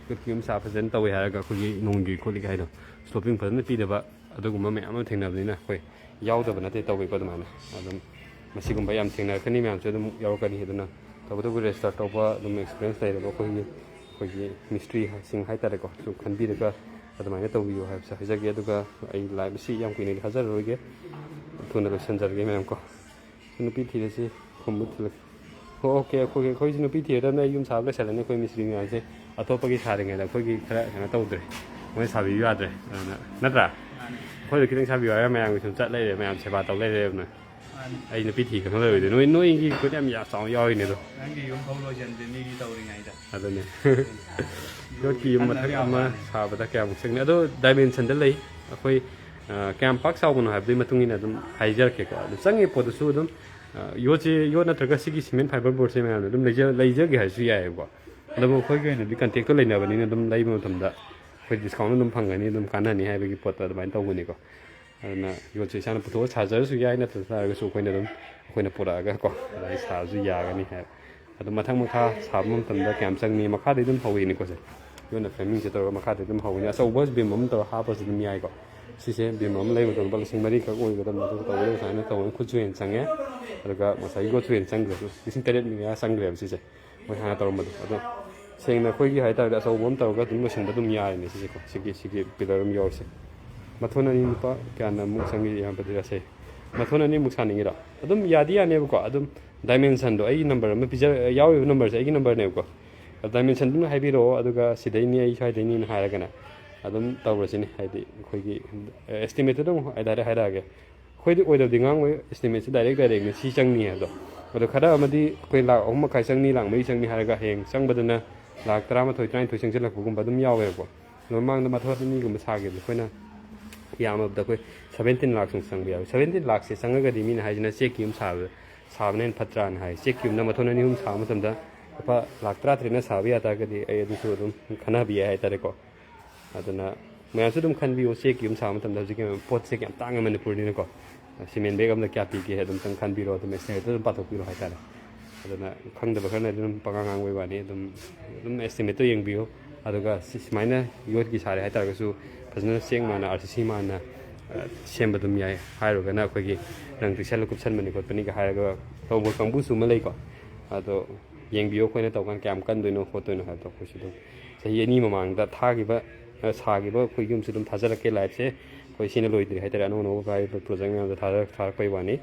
ꯌꯨꯝ ꯁꯥ ꯐꯖꯅ ꯇꯧꯋꯦ ꯍꯥꯏꯔꯒ ꯑꯩꯈꯣꯏꯒꯤ ꯅꯣꯡ ꯌꯨꯏ ꯈꯣꯠꯂꯤ ꯍꯥꯏꯗꯣ, ꯁ꯭ꯂꯣꯞꯄꯤꯡ ꯐꯖꯅ ꯄꯤꯗꯕ, ꯑꯗꯨꯒꯨꯝꯕ ꯃꯌꯥꯝ ꯑꯃ ꯊꯦꯡꯅꯕꯅꯤꯅ ꯑꯩꯈꯣꯏ ꯌꯥꯎꯗꯕ ꯅꯠꯇꯦ ꯇꯧꯋꯦꯀꯣ꯫ ꯑꯗꯨꯃꯥꯏꯅ ꯑꯗꯨꯝ ꯃꯁꯤꯒꯨꯝꯕ ꯌꯥꯝ ꯊꯦꯡꯅꯔꯛꯀꯅꯤ, ꯃꯌꯥꯝꯁꯨ ꯑꯗꯨꯝ ꯌꯥꯎꯔꯛꯀꯅꯤ꯫ ꯑꯗꯨꯅ ꯇꯧꯕꯇꯕꯨ ꯔꯦꯖꯤꯁꯇꯔ ꯇꯧꯕ ꯑꯗꯨꯝ ꯑꯦꯛꯁꯄꯤꯔꯤꯌꯦꯟꯁ ꯂꯩꯔꯕ ꯑꯩꯈꯣꯏꯒꯤ, ꯑꯩꯈꯣꯏꯒꯤ ꯃꯤꯁꯇ꯭ꯔꯤꯁꯤꯡ ꯍꯥꯏꯇꯥꯔꯦꯀꯣ, ꯁꯨꯝ ꯈꯟꯕꯤꯔꯒ ꯑꯗꯨꯃꯥꯏꯅ ꯇꯧꯕꯤꯌꯨ ꯍꯥꯏꯕꯁꯦ ꯍꯥꯏꯖꯒꯦ꯫ ꯑꯗꯨꯒ ꯑꯩ ꯂꯥꯏꯞ ꯑꯁꯤ ꯌꯥꯝ ꯀꯨꯏꯅꯗꯤ ꯊꯥꯖꯔꯔꯣꯏꯒꯦ, ꯊꯨꯅ ꯂꯣꯏꯁꯤꯟꯖꯔꯒꯦ ꯃꯌꯥꯝ ꯀꯣ꯫ ꯅꯨꯄꯤ ꯊꯤꯔꯁꯤ ꯈꯨꯝꯕ ꯊꯤꯜꯂꯛꯀꯦ꯫ ꯍꯣ, ꯑꯣꯀꯦ, ꯑꯩꯈꯣꯏꯒꯤ, ꯑꯩꯈꯣꯏꯁꯤ ꯅꯨꯄꯤ ꯊꯤꯔꯗꯕꯅꯤ꯫ ꯑꯩ ꯌꯨꯝ ꯁꯥꯕ ꯂꯣꯏꯁꯤꯜꯂꯅꯤ꯫ ꯑꯩꯈꯣꯏ ꯃꯤꯁꯇ꯭ꯔꯤ ꯃꯌꯥꯝꯁꯦ ꯑꯇꯣꯞꯄꯒꯤ ꯁꯥꯔꯤꯉꯩꯗ ꯑꯩꯈꯣꯏꯒꯤ ꯈꯔ ꯀꯩꯅꯣ ꯇꯧꯗ꯭ꯔꯦ, ꯃꯣꯏ ꯁꯥꯕꯤꯌꯨ ꯌꯥꯗ꯭ꯔꯦ꯫ ꯑꯗꯨꯅ, ꯅꯠꯇ꯭ꯔꯥ? ꯑꯩꯈꯣꯏꯗ ꯈꯤꯇꯪ ꯁꯥꯕꯤꯌꯨ ꯍꯥꯏꯔꯒ ꯃꯌꯥꯝꯒꯤ ꯁꯨꯝ ꯆꯠ ꯂꯩꯔꯦ, ꯃꯌꯥꯝ ꯁꯦꯕꯥ ꯇꯧ ꯂꯩꯔꯦ꯫ ꯑꯗꯨꯅ ꯑꯩ ꯅꯨꯄꯤ ꯊꯤ ꯈꯪꯍꯜꯂꯔꯣꯏꯗꯣꯏ꯫ ꯅꯣꯏ, ꯅꯣꯏꯒꯤ ꯈꯨꯠ ꯌꯥꯝ ꯆꯥꯎꯅ ꯌꯥꯎꯔꯤꯅꯦ ꯑꯗꯣ꯫ ꯅꯪꯒꯤ ꯌꯨꯝ ꯐꯥꯎ ꯂꯣꯏꯁꯤꯟꯗꯦ ꯃꯤꯒꯤ ꯇꯧꯔꯤꯉꯩꯗ꯫ ꯑꯗꯨꯅꯦ꯫ ꯌꯣꯠꯀꯤ ꯌꯨꯝ ꯃꯊꯛ ꯑꯃ ꯁꯥꯕꯗ ꯀꯌꯥꯃꯨꯛ ꯆꯪꯅꯤ? ꯑꯗꯣ ꯗꯥꯏꯃꯦꯟꯁꯟꯗ ꯂꯩ꯫ ꯑꯩꯈꯣꯏ, ꯑ, ꯀꯌꯥꯝ ꯄꯥꯛ ꯆꯥꯎꯕꯅꯣ ꯍꯥꯏꯕꯗꯨꯒꯤ ꯃꯇꯨꯡ ꯏꯟꯅ ꯑꯗꯨꯝ ꯍꯥꯏꯖꯔꯛꯀꯦꯀꯣ꯫ ꯑꯗꯣ ꯆꯪꯉꯤꯕ ꯄꯣꯠꯇꯨꯁꯨ ꯑꯗꯨꯝ, ꯑ, ꯌꯣꯠꯁꯦ, ꯌꯣꯠ ꯅꯠꯇ꯭ꯔꯒ ꯁꯤꯒꯤ ꯁꯤꯃꯦꯟ ꯐꯥꯏꯕꯔ ꯕꯣꯔꯗꯁꯦ ꯃꯌꯥꯝꯅ ꯑꯗꯨꯝ ꯂꯩꯖ-, ꯂꯩꯖꯒꯦ ꯍꯥꯏꯔꯁꯨ ꯌꯥꯏꯑꯕꯀꯣ꯫ ꯑꯗꯨꯕꯨ ꯑꯩꯈꯣꯏꯒꯤ ꯑꯣꯏꯅꯗꯤ ꯀꯟꯇꯦꯛꯇꯣ ꯂꯩꯅꯕꯅꯤꯅ ꯑꯗꯨꯝ ꯂꯩꯕ ꯃꯇꯝꯗ ꯑꯩꯈꯣꯏ ꯗꯤꯁꯀꯥꯎꯟ ꯑꯗꯨꯝ ꯐꯪꯒꯅꯤ, ꯑꯗꯨꯝ ꯀꯥꯟꯅꯅꯤ ꯍꯥꯏꯕꯒꯤ ꯄꯣꯠꯇꯣ ꯑꯗꯨꯃꯥꯏꯅ ꯇꯧꯕꯅꯤꯀꯣ꯫ ꯑꯗꯨꯅ ꯌꯣꯠꯁꯦ ꯏꯁꯥꯅ ꯄꯨꯊꯣꯛꯑ ꯁꯥꯖꯔꯁꯨ ꯌꯥꯏ, ꯅꯠꯇ꯭ꯔ ꯇꯥꯔꯒꯁꯨ ꯑꯩꯈꯣꯏꯅ ꯑꯗꯨꯝ, ꯑꯩꯈꯣꯏꯅ ꯄꯨꯔꯛꯑꯒ ꯀꯣ, ꯑꯗꯨꯃꯥꯏꯅ ꯁꯥꯔꯁꯨ ꯌꯥꯒꯅꯤ ꯍꯥꯏꯕ꯫ ꯑꯗꯣ ꯃꯊꯪ ꯃꯈꯥ ꯁꯥꯕ ꯃꯇꯝꯗ ꯀꯌꯥꯝ ꯆꯪꯅꯤ? ꯃꯈꯥꯗꯤ ꯑꯗꯨꯝ ꯍꯧꯋꯤꯅꯤꯀꯣ ꯁꯦ꯫ ꯌꯣꯠꯅ ꯐ꯭ꯔꯦꯃꯤꯡꯁꯦ ꯇꯧꯔꯒ ꯃꯈꯥꯗꯤ ꯑꯗꯨꯝ ꯍꯧꯋꯤꯅꯤ꯫ ꯑꯆꯧꯕ ꯕꯤꯝ ꯑꯃ ꯇꯧꯔꯒ ꯍꯥꯞꯄꯁꯨ ꯑꯗꯨꯝ ꯌꯥꯏꯀꯣ꯫ ꯁꯤꯁꯦ ꯕꯤꯝ ꯑꯃ ꯂꯩꯕꯗ ꯂꯨꯄꯥ ꯂꯤꯁꯤꯡ ꯃꯔꯤꯈꯛ ꯑꯣꯏꯒꯗꯕꯅꯤ꯫ ꯑꯗꯨꯒ ꯇꯧꯕꯗ ꯁꯨꯃꯥꯏꯅ ꯇꯧꯕꯅ ꯈꯨꯠꯁꯨ ꯍꯦꯟꯅ ꯆꯪꯉꯦ꯫ ꯑꯗꯨꯒ ꯉꯁꯥꯏꯒꯤ ꯌꯣꯠꯁꯨ ꯍꯦꯟꯅ ꯆꯪꯈ꯭ꯔꯦ꯫ ꯂꯤꯁꯤꯡ ꯇꯔꯦꯠ ꯃꯌꯥ ꯆꯪꯈ꯭ꯔꯦꯕ ꯁꯤꯁꯦ, ꯃꯣꯏ ꯍꯥꯟꯅ ꯇꯧꯔꯝꯕꯗꯣ꯫ ꯑꯗꯣ ꯁꯦꯡꯅ ꯑꯩꯈꯣꯏꯒꯤ ꯍꯥꯏꯇꯥꯔꯗꯤ ꯑꯆꯧꯕ ꯑꯃ ꯇꯧꯔꯒ ꯑꯗꯨꯝ ꯂꯣꯏꯁꯤꯟꯕ ꯑꯗꯨꯝ ꯌꯥꯔꯤꯅꯦ ꯁꯤꯁꯦꯀꯣ꯫ ꯁꯤꯒꯤ ꯁꯤꯒꯤ ꯄꯤꯂꯔ ꯑꯃ ꯌꯥꯎꯔꯤꯁꯦ꯫ ꯃꯊꯣꯟ ꯑꯅꯤ ꯂꯨꯄꯥ ꯀꯌꯥꯅ ꯑꯃꯨꯛ ꯆꯪꯒꯦ ꯏꯌꯥꯝꯕꯗꯤ? ꯑꯁꯦ, ꯃꯊꯣꯟ ꯑꯅꯤꯃꯨꯛ ꯁꯥꯅꯤꯡꯉꯤꯔꯣ? ꯑꯗꯨꯝ ꯌꯥꯗꯤ ꯌꯥꯅꯦꯕꯀꯣ꯫ ꯑꯗꯨꯝ ꯗꯥꯏꯃꯦꯟꯁꯟꯗꯣ, ꯑꯩꯒꯤ ꯅꯝꯕꯔ ꯑꯃ ꯄꯤꯖ ꯌꯥꯎꯔꯤꯕ ꯅꯝꯕꯔꯁꯦ ꯑꯩꯒꯤ ꯅꯝꯕꯔꯅꯦꯕꯀꯣ꯫ ꯗꯥꯏꯃꯦꯟꯁꯟꯗꯨꯅ ꯍꯥꯏꯕꯤꯔꯛꯑꯣ, ꯑꯗꯨꯒ ꯁꯤꯗꯩꯅꯤ, ꯑꯩ ꯁ꯭ꯋꯥꯏꯗꯩꯅꯤꯅ ꯍꯥꯏꯔꯒꯅ ꯑꯗꯨꯝ ꯇꯧꯔꯁꯤꯅꯦ꯫ ꯍꯥꯏꯗꯤ ꯑꯩꯈꯣꯏꯒꯤ ꯑꯦꯁꯇꯤꯃꯦꯠꯇꯨ ꯑꯗꯨꯝ ꯍꯥꯏꯇꯥꯔꯦ ꯍꯥꯏꯔꯛꯑꯒꯦ꯫ ꯑꯩꯈꯣꯏꯗꯤ ꯑꯣꯏꯗꯕꯗꯤ ꯉꯥꯡꯉꯣꯏ, ꯑꯦꯁꯇꯤꯃꯦꯠꯁꯦ ꯗꯥꯏꯔꯦꯛ ꯗꯥꯏꯔꯦꯛꯅꯤ ꯁꯤ ꯆꯪꯅꯤ ꯍꯥꯏꯕꯗꯣ꯫ ꯑꯗꯣ ꯈꯔ ꯑꯃꯗꯤ ꯑꯩꯈꯣꯏ ꯂꯥꯛ ꯑꯍꯨꯝ ꯃꯈꯥꯏ ꯆꯪꯅꯤ, ꯂꯥꯛ ꯃꯔꯤ ꯆꯪꯅꯤ ꯍꯥꯏꯔꯒ ꯍꯌꯦꯡ ꯆꯪꯕꯗꯅ ꯂꯥꯛ ꯇꯔꯥꯃꯥꯊꯣꯏ ꯇꯔꯥꯅꯤꯊꯣꯏ ꯆꯪꯁꯤꯜꯂꯛꯄꯒꯨꯝꯕ ꯑꯗꯨꯝ ꯌꯥꯎꯋꯦꯕꯀꯣ꯫ ꯑꯗꯣ ꯃꯃꯥꯡꯗ ꯃꯊꯣꯟ ꯑꯅꯤꯒꯨꯝꯕ ꯁꯥꯈꯤꯕꯗ ꯑꯩꯈꯣꯏꯅ ꯌꯥꯝꯃꯕꯗ ꯑꯩꯈꯣꯏ ꯁꯕꯦꯟꯇꯤꯟ ꯂꯥꯛ ꯁꯨꯝ ꯆꯪꯕ ꯌꯥꯎꯋꯤ꯫ ꯁꯕꯦꯟꯇꯤꯟ ꯂꯥꯛꯁꯦ ꯆꯪꯉꯒꯗꯤ ꯃꯤꯅ ꯍꯥꯏꯁꯤꯅ ꯆꯦꯛꯀꯤ ꯌꯨꯝ ꯁꯥꯕ ꯁꯥꯕꯅ ꯍꯦꯟꯅ ꯐꯠꯇ꯭ꯔꯥꯅ ꯍꯥꯏ꯫ ꯆꯦꯛꯀꯤ ꯌꯨꯝꯗ ꯃꯊꯣꯟ ꯑꯅꯤ ꯑꯍꯨꯝ ꯁꯥꯕ ꯃꯇꯝꯗ ꯂꯨꯄꯥ ꯂꯥꯛ ꯇꯔꯥ ꯇꯔꯦꯠꯅ ꯁꯥꯕ ꯌꯥ ꯇꯥꯔꯒꯗꯤ ꯑꯩ ꯑꯗꯨꯁꯨ ꯑꯗꯨꯝ ꯈꯟꯅꯕ ꯌꯥꯏ ꯍꯥꯏꯇꯥꯔꯦꯀꯣ꯫ ꯑꯗꯨꯅ ꯃꯌꯥꯝꯁꯨ ꯑꯗꯨꯝ ꯈꯟꯕꯤꯌꯨ, ꯆꯦꯛꯀꯤ ꯌꯨꯝ ꯁꯥꯕ ꯃꯇꯝꯗ ꯍꯧꯖꯤꯛꯀꯤ ꯄꯣꯠꯁꯦ ꯌꯥꯝ ꯇꯥꯡꯉꯦ ꯃꯅꯤꯄꯨꯔꯅꯤꯅꯀꯣ꯫ ꯁꯤꯃꯦꯟ ꯕꯦꯒ ꯑꯃꯗ ꯀꯌꯥ ꯄꯤꯒꯦ ꯑꯗꯨꯝꯇꯪ ꯈꯟꯕꯤꯔꯣ, ꯑꯗꯨꯝ ꯑꯦꯁꯇꯤꯃꯦꯠꯇ ꯑꯗꯨꯝ ꯄꯥꯊꯣꯛꯄꯤꯔꯣ ꯍꯥꯏꯇꯥꯔꯦ꯫ ꯑꯗꯨꯅ ꯈꯪꯗꯕ ꯈꯔꯅ ꯑꯗꯨꯝ ꯄꯉꯥꯡ ꯉꯥꯡꯕꯩ ꯋꯥꯅꯤ꯫ ꯑꯗꯨꯝ ꯑꯗꯨꯝ ꯑꯦꯁꯇꯤꯃꯦꯠꯇꯣ ꯌꯦꯡꯕꯤꯌꯨ꯫ ꯑꯗꯨꯒ ꯁꯤ ꯁꯨꯃꯥꯏꯅ ꯌꯣꯠꯀꯤ ꯁꯥꯔꯦ ꯍꯥꯏꯇꯥꯔꯒꯁꯨ ꯐꯖꯅ ꯆꯦꯛ ꯃꯥꯟꯅ, ꯑꯥꯔ ꯁꯤ ꯁꯤ ꯃꯥꯟꯅ, ꯑ, ꯁꯦꯝꯕ ꯑꯗꯨꯝ ꯌꯥꯏ꯫ ꯍꯥꯏꯔꯨꯔꯒꯅ ꯑꯩꯈꯣꯏꯒꯤ ꯔꯪ ꯇ꯭ꯔꯤꯁꯜꯂ ꯀꯨꯞꯁꯟꯕꯅꯤ ꯈꯣꯠꯄꯅꯤꯒ ꯍꯥꯏꯔꯒ ꯇꯧꯕ ꯀꯥꯡꯕꯨꯁꯨ ꯑꯃ ꯂꯩꯀꯣ꯫ ꯑꯗꯣ ꯌꯦꯡꯕꯤꯌꯨ, ꯑꯩꯈꯣꯏꯅ ꯇꯧꯀꯥꯟꯗ ꯀꯌꯥꯝ ꯀꯟꯗꯣꯏꯅꯣ ꯈꯣꯠꯇꯣꯏꯅꯣ ꯍꯥꯏꯕꯗꯣ꯫ ꯑꯩꯈꯣꯏꯁꯨ ꯑꯗꯨꯝ ꯆꯍꯤ ꯑꯅꯤ ꯃꯃꯥꯡꯗ ꯊꯥꯈꯤꯕ, ꯑ, ꯁꯥꯈꯤꯕ ꯑꯩꯈꯣꯏ ꯌꯨꯝꯁꯨ ꯑꯗꯨꯝ ꯊꯥꯖꯔꯛꯀꯦ ꯂꯥꯏꯐꯁꯦ꯫ ꯑꯩꯈꯣꯏ ꯁꯤꯅ ꯂꯣꯏꯗ꯭ꯔꯤ ꯍꯥꯏꯇꯥꯔꯦ, ꯑꯅꯧ ꯑꯅꯧꯕ ꯄ꯭ꯔꯣꯖꯦꯛ ꯃꯌꯥꯝꯗꯣ ꯊꯥꯔꯛ-, ꯊꯥꯔꯛꯄꯩ ꯋꯥꯅꯤ꯫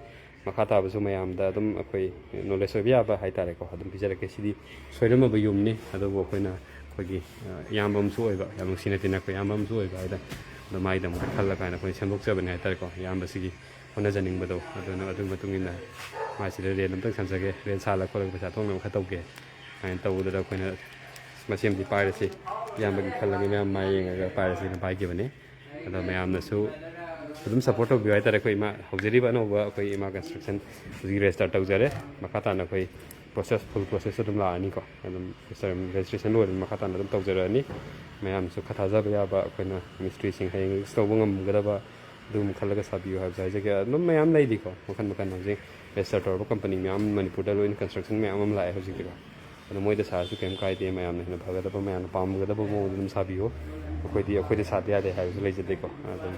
ꯃꯈꯥ ꯇꯥꯕꯁꯨ ꯃꯌꯥꯝꯗ ꯑꯗꯨꯝ ꯑꯩꯈꯣꯏ ꯅꯣꯂꯦꯖ ꯑꯣꯏꯕ ꯌꯥꯕ ꯍꯥꯏꯇꯥꯔꯦꯀꯣ, ꯑꯗꯨꯝ ꯄꯤꯖꯔꯛꯀꯦ꯫ ꯁꯤꯗꯤ ꯁꯣꯏꯔꯝꯃꯕ ꯌꯨꯝꯅꯤ, ꯑꯗꯨꯕꯨ ꯑꯩꯈꯣꯏꯅ ꯑꯩꯈꯣꯏꯒꯤ, ꯑ, ꯏꯌꯥꯝꯕ ꯑꯃꯁꯨ ꯑꯣꯏꯕ, ꯌꯥꯝ ꯅꯨꯡꯁꯤꯅ ꯇꯤꯟꯅꯔꯛꯄ ꯏꯌꯥꯝꯕ ꯑꯃꯁꯨ ꯑꯣꯏꯕ ꯍꯥꯏꯗꯅ, ꯑꯗꯣ ꯃꯥꯒꯤꯗꯃꯛꯇ ꯈꯜꯂ ꯀꯥꯏꯅ ꯑꯩꯈꯣꯏꯅ ꯁꯦꯝꯗꯣꯛꯆꯕꯅꯦ ꯍꯥꯏꯇꯥꯔꯦꯀꯣ꯫ ꯏꯌꯥꯝꯕꯁꯤꯒꯤ ꯍꯣꯠꯅꯖꯅꯤꯡꯕꯗꯣ, ꯑꯗꯨꯅ ꯑꯗꯨꯒꯤ ꯃꯇꯨꯡ ꯏꯟꯅ ꯃꯥꯁꯤꯗ ꯔꯦꯟ ꯑꯝꯇꯪ ꯁꯥꯖꯒꯦ, ꯔꯦꯟ ꯁꯥꯜꯂ ꯈꯣꯠꯂꯒ ꯄꯩꯁꯥ ꯊꯣꯛꯅꯕ ꯈꯔ ꯇꯧꯒꯦ ꯍꯥꯏꯅ ꯇꯧꯕꯗꯨꯗ ꯑꯩꯈꯣꯏꯅ ꯃꯁꯦꯝꯗꯤ ꯄꯥꯏꯔꯁꯤ, ꯏꯌꯥꯝꯕꯒꯤ ꯈꯜꯂꯒ ꯃꯌꯥꯝ ꯃꯥꯏ ꯌꯦꯡꯉꯒ ꯄꯥꯏꯔꯁꯤꯅ ꯄꯥꯏꯈꯤꯕꯅꯤ꯫ ꯑꯗꯣ ꯃꯌꯥꯝꯅꯁꯨ ꯑꯗꯨꯝ ꯁꯞꯄꯣꯔꯠ ꯇꯧꯕꯤꯌꯨ ꯍꯥꯏꯇꯥꯔꯦ꯫ ꯑꯩꯈꯣꯏ ꯏꯃꯥ, ꯍꯧꯖꯔꯤꯕ ꯑꯅꯧꯕ ꯑꯩꯈꯣꯏ ꯏꯃꯥ ꯀꯟꯁꯇ꯭ꯔꯛꯁꯟ ꯍꯧꯖꯤꯛ ꯔꯦꯖꯤꯁꯇꯔ ꯇꯧꯖꯔꯦ꯫ ꯃꯈꯥ ꯇꯥꯅ ꯑꯩꯈꯣꯏ ꯄ꯭ꯔꯣꯁꯦꯁ, ꯐꯨꯜ ꯄ꯭ꯔꯣꯁꯦꯁ ꯑꯗꯨꯝ ꯂꯥꯛꯑꯅꯤꯀꯣ꯫ ꯑꯗꯨꯝ ꯔꯦꯖꯤꯁꯇ꯭ꯔꯦꯁꯟ ꯂꯣꯏꯔꯕ ꯃꯈꯥ ꯇꯥꯅ ꯑꯗꯨꯝ ꯇꯧꯖꯔꯛꯑꯅꯤ꯫ ꯃꯌꯥꯝꯁꯨ ꯈꯔ ꯊꯥꯖꯕ ꯌꯥꯕ, ꯑꯩꯈꯣꯏꯅ ꯃꯤꯁꯇ꯭ꯔꯤꯁꯤꯡ ꯍꯌꯦꯡ ꯔꯤꯛꯁ ꯂꯧꯕ ꯉꯝꯒꯗꯕ ꯑꯗꯨꯒꯨꯝꯕ ꯈꯜꯂꯒ ꯁꯥꯕꯤꯌꯨ ꯍꯥꯏꯕꯁꯨ ꯍꯥꯏꯖꯒꯦ꯫ ꯑꯗꯨꯝ ꯃꯌꯥꯝ ꯂꯩꯔꯤꯀꯣ, ꯃꯈꯜ ꯃꯈꯜ꯫ ꯍꯧꯖꯤꯛ ꯔꯦꯖꯤꯁꯇꯔ ꯇꯧꯔꯕ ꯀꯝꯄꯅꯤ ꯃꯌꯥꯝ ꯃꯅꯤꯄꯨꯔꯗ ꯂꯣꯏꯅ ꯀꯟꯁꯇ꯭ꯔꯛꯁꯟ ꯃꯌꯥꯝ ꯑꯃ ꯂꯥꯛꯑꯦ ꯍꯧꯖꯤꯛꯇꯤꯀꯣ꯫ ꯑꯗꯣ ꯃꯣꯏꯗ ꯁꯥꯔꯁꯨ ꯀꯩꯝ ꯀꯥꯏꯗꯦ, ꯃꯌꯥꯝꯅ ꯍꯦꯟꯅ ꯐꯒꯗꯕ, ꯃꯌꯥꯝꯅ ꯄꯥꯝꯒꯗꯕ ꯃꯑꯣꯡꯗ ꯑꯗꯨꯝ ꯁꯥꯕꯤꯌꯣ꯫ ꯑꯩꯈꯣꯏꯗꯤ ꯑꯩꯈꯣꯏꯗ ꯁꯥꯗ ꯌꯥꯗꯦ ꯍꯥꯏꯕꯁꯨ ꯂꯩꯖꯗꯦꯀꯣ꯫ ꯑꯗꯨꯝ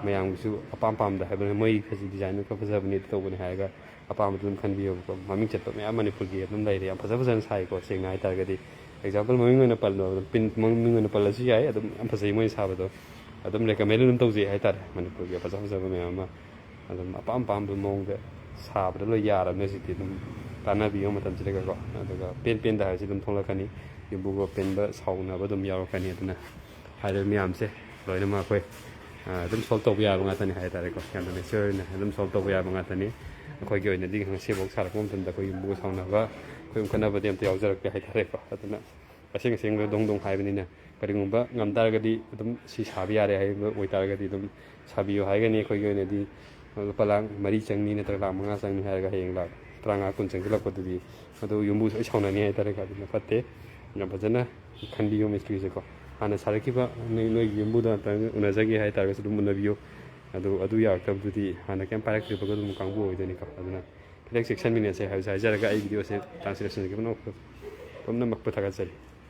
ꯃꯌꯥꯝꯒꯤꯁꯨ ꯑꯄꯥꯝ ꯄꯥꯝꯗ ꯍꯥꯏꯕꯅꯤ, ꯃꯣꯏ ꯐꯖ, ꯗꯤꯖꯥꯏꯟ ꯈꯔ ꯐꯖꯕꯅꯤ, ꯑꯗꯨ ꯇꯧꯕꯅꯤ ꯍꯥꯏꯔꯒ ꯑꯄꯥꯝꯕꯗꯨ ꯑꯗꯨꯝ ꯈꯟꯕꯤꯌꯣꯕꯀꯣ꯫ ꯃꯃꯤꯡ ꯆꯠꯄ ꯃꯌꯥꯝ ꯃꯅꯤꯄꯨꯔꯒꯤ ꯑꯗꯨꯝ ꯂꯩꯔꯦ, ꯌꯥꯝ ꯐꯖ ꯐꯖꯅ ꯁꯥꯏꯀꯣ꯫ ꯁꯦꯡꯅ ꯍꯥꯏꯇꯥꯔꯒꯗꯤ ꯑꯦꯛꯖꯥꯝꯄꯜ ꯃꯃꯤꯡ ꯑꯣꯏꯅ ꯄꯜꯂꯣ, ꯑꯗꯨꯝ ꯄꯤꯟ ꯃꯃꯤꯡ ꯑꯣꯏꯅ ꯄꯜꯂꯁꯨ ꯌꯥꯏ꯫ ꯑꯗꯨꯝ ꯌꯥꯝ ꯐꯖꯩ ꯃꯣꯏꯅ ꯁꯥꯕꯗꯣ꯫ ꯑꯗꯨꯝ ꯔꯦꯀꯃꯦꯟ ꯑꯗꯨꯝ ꯇꯧꯖꯩ ꯍꯥꯏꯇꯥꯔꯦ꯫ ꯃꯅꯤꯄꯨꯔꯒꯤ ꯐꯖ ꯐꯖꯕ ꯃꯌꯥꯝ ꯑꯃ ꯑꯗꯨꯝ ꯑꯄꯥꯝ ꯑꯄꯥꯝꯕ ꯃꯑꯣꯡꯗ ꯁꯥꯕꯗ ꯂꯣꯏ ꯌꯥꯔꯕꯅꯦ ꯍꯧꯖꯤꯛꯇꯤ꯫ ꯑꯗꯨꯝ ꯇꯥꯟꯅꯕꯤꯌꯣ ꯃꯇꯝꯁꯤꯗꯒꯀꯣ꯫ ꯑꯗꯨꯒ ꯄꯦꯟ ꯄꯦꯟꯗ ꯍꯥꯏꯕꯁꯤ ꯑꯗꯨꯝ ꯊꯣꯛꯂꯛꯀꯅꯤ, ꯌꯨꯝꯕꯨꯒ ꯄꯦꯟꯕ ꯁꯥꯎꯅꯕ ꯑꯗꯨꯝ ꯌꯥꯎꯔꯛꯀꯅꯤ꯫ ꯑꯗꯨꯅ ꯍꯥꯏꯔꯤꯕ ꯃꯌꯥꯝꯁꯦ ꯂꯣꯏꯅꯃꯛ ꯑꯩꯈꯣꯏ ꯑꯗꯨꯝ ꯁꯣꯜꯕ ꯇꯧꯕ ꯌꯥꯕ ꯉꯥꯛꯇꯅꯤ ꯍꯥꯏꯇꯥꯔꯦꯀꯣ꯫ ꯌꯥꯝꯅ ꯃꯦꯆꯤꯌꯣꯔ ꯑꯣꯏꯅ ꯑꯗꯨꯝ ꯁꯣꯜꯕ ꯇꯧꯕ ꯌꯥꯕ ꯉꯥꯛꯇꯅꯤ꯫ ꯑꯩꯈꯣꯏꯒꯤ ꯑꯣꯏꯅꯗꯤ ꯉꯁꯤꯐꯥꯎ ꯁꯥꯔꯛꯄ ꯃꯇꯝꯗ ꯑꯩꯈꯣꯏ ꯌꯨꯝꯕꯨꯒ ꯁꯥꯎꯅꯕ, ꯑꯩꯈꯣꯏ ꯈꯠꯅꯕꯗꯤ ꯑꯝꯇ ꯌꯥꯎꯖꯔꯛꯇꯦ ꯍꯥꯏꯇꯥꯔꯦꯀꯣ꯫ ꯑꯗꯨꯅ ꯑꯁꯦꯡ ꯑꯁꯦꯡꯕ ꯗꯣꯡ ꯗꯣꯡ ꯍꯥꯏꯕꯅꯤꯅ, ꯀꯔꯤꯒꯨꯝꯕ ꯉꯝ ꯇꯥꯔꯒꯗꯤ ꯑꯗꯨꯝ ꯁꯤ ꯁꯥꯕ ꯌꯥꯔꯦ ꯍꯥꯏꯕ ꯑꯣꯏꯇꯥꯔꯒꯗꯤ ꯑꯗꯨꯝ ꯁꯥꯕꯤꯌꯨ ꯍꯥꯏꯒꯅꯤ꯫ ꯑꯩꯈꯣꯏꯒꯤ ꯑꯣꯏꯅꯗꯤ ꯂꯨꯄꯥ ꯂꯥꯛ ꯃꯔꯤ ꯆꯪꯅꯤ ꯅꯠꯇ꯭ꯔꯒ ꯂꯥꯛ ꯃꯉꯥ ꯆꯪꯅꯤ ꯍꯥꯏꯔꯒ ꯍꯌꯦꯡ ꯂꯥꯛ ꯇꯔꯥꯃꯉꯥ ꯀꯨꯟ ꯆꯪꯁꯤꯜꯂꯛꯄꯗꯨꯗꯤ ꯃꯗꯨ ꯌꯨꯝꯕꯨꯁꯨ ꯑꯩ ꯁꯥꯎꯅꯅꯤ ꯍꯥꯏꯇꯥꯔꯦꯀꯣ꯫ ꯑꯗꯨꯅ ꯐꯠꯇꯦ꯫ ꯌꯥꯝ ꯐꯖꯅ ꯈꯟꯕꯤꯌꯨ ꯃꯤꯁꯇ꯭ꯔꯤꯁꯦꯀꯣ꯫ ꯍꯥꯟꯅ ꯁꯥꯔꯛꯈꯤꯕ ꯅꯣꯏ, ꯅꯣꯏꯒꯤ ꯌꯨꯝꯕꯨꯗꯣ ꯑꯝꯇꯪ ꯎꯅꯖꯒꯦ ꯍꯥꯏꯇꯥꯔꯒꯁꯨ ꯑꯗꯨꯝ ꯎꯅꯕꯤꯌꯨ꯫ ꯑꯗꯨ, ꯑꯗꯨ ꯌꯥꯔꯛꯇꯕꯗꯨꯗꯤ ꯍꯥꯟꯅ ꯀꯩꯝ ꯄꯥꯏꯔꯛꯇ꯭ꯔꯤꯕꯒ ꯑꯗꯨꯝ ꯀꯥꯡꯕꯨ ꯑꯣꯏꯗꯣꯏꯅꯤꯀꯣ꯫ ꯑꯗꯨꯅ ꯈꯤꯇꯪ ꯆꯦꯛꯁꯤꯟꯃꯤꯟꯅꯁꯦ ꯍꯥꯏꯕꯁꯦ ꯍꯥꯏꯖꯔꯒ ꯑꯩ ꯚꯤꯗꯤꯑꯣꯁꯦ ꯇ꯭ꯔꯥꯟꯁꯂꯦꯁꯟꯒꯤ ꯄꯨꯝꯅꯃꯛ, ꯄꯨꯝꯅꯃꯛꯄꯨ ꯊꯥꯒꯠꯆꯔꯤ꯫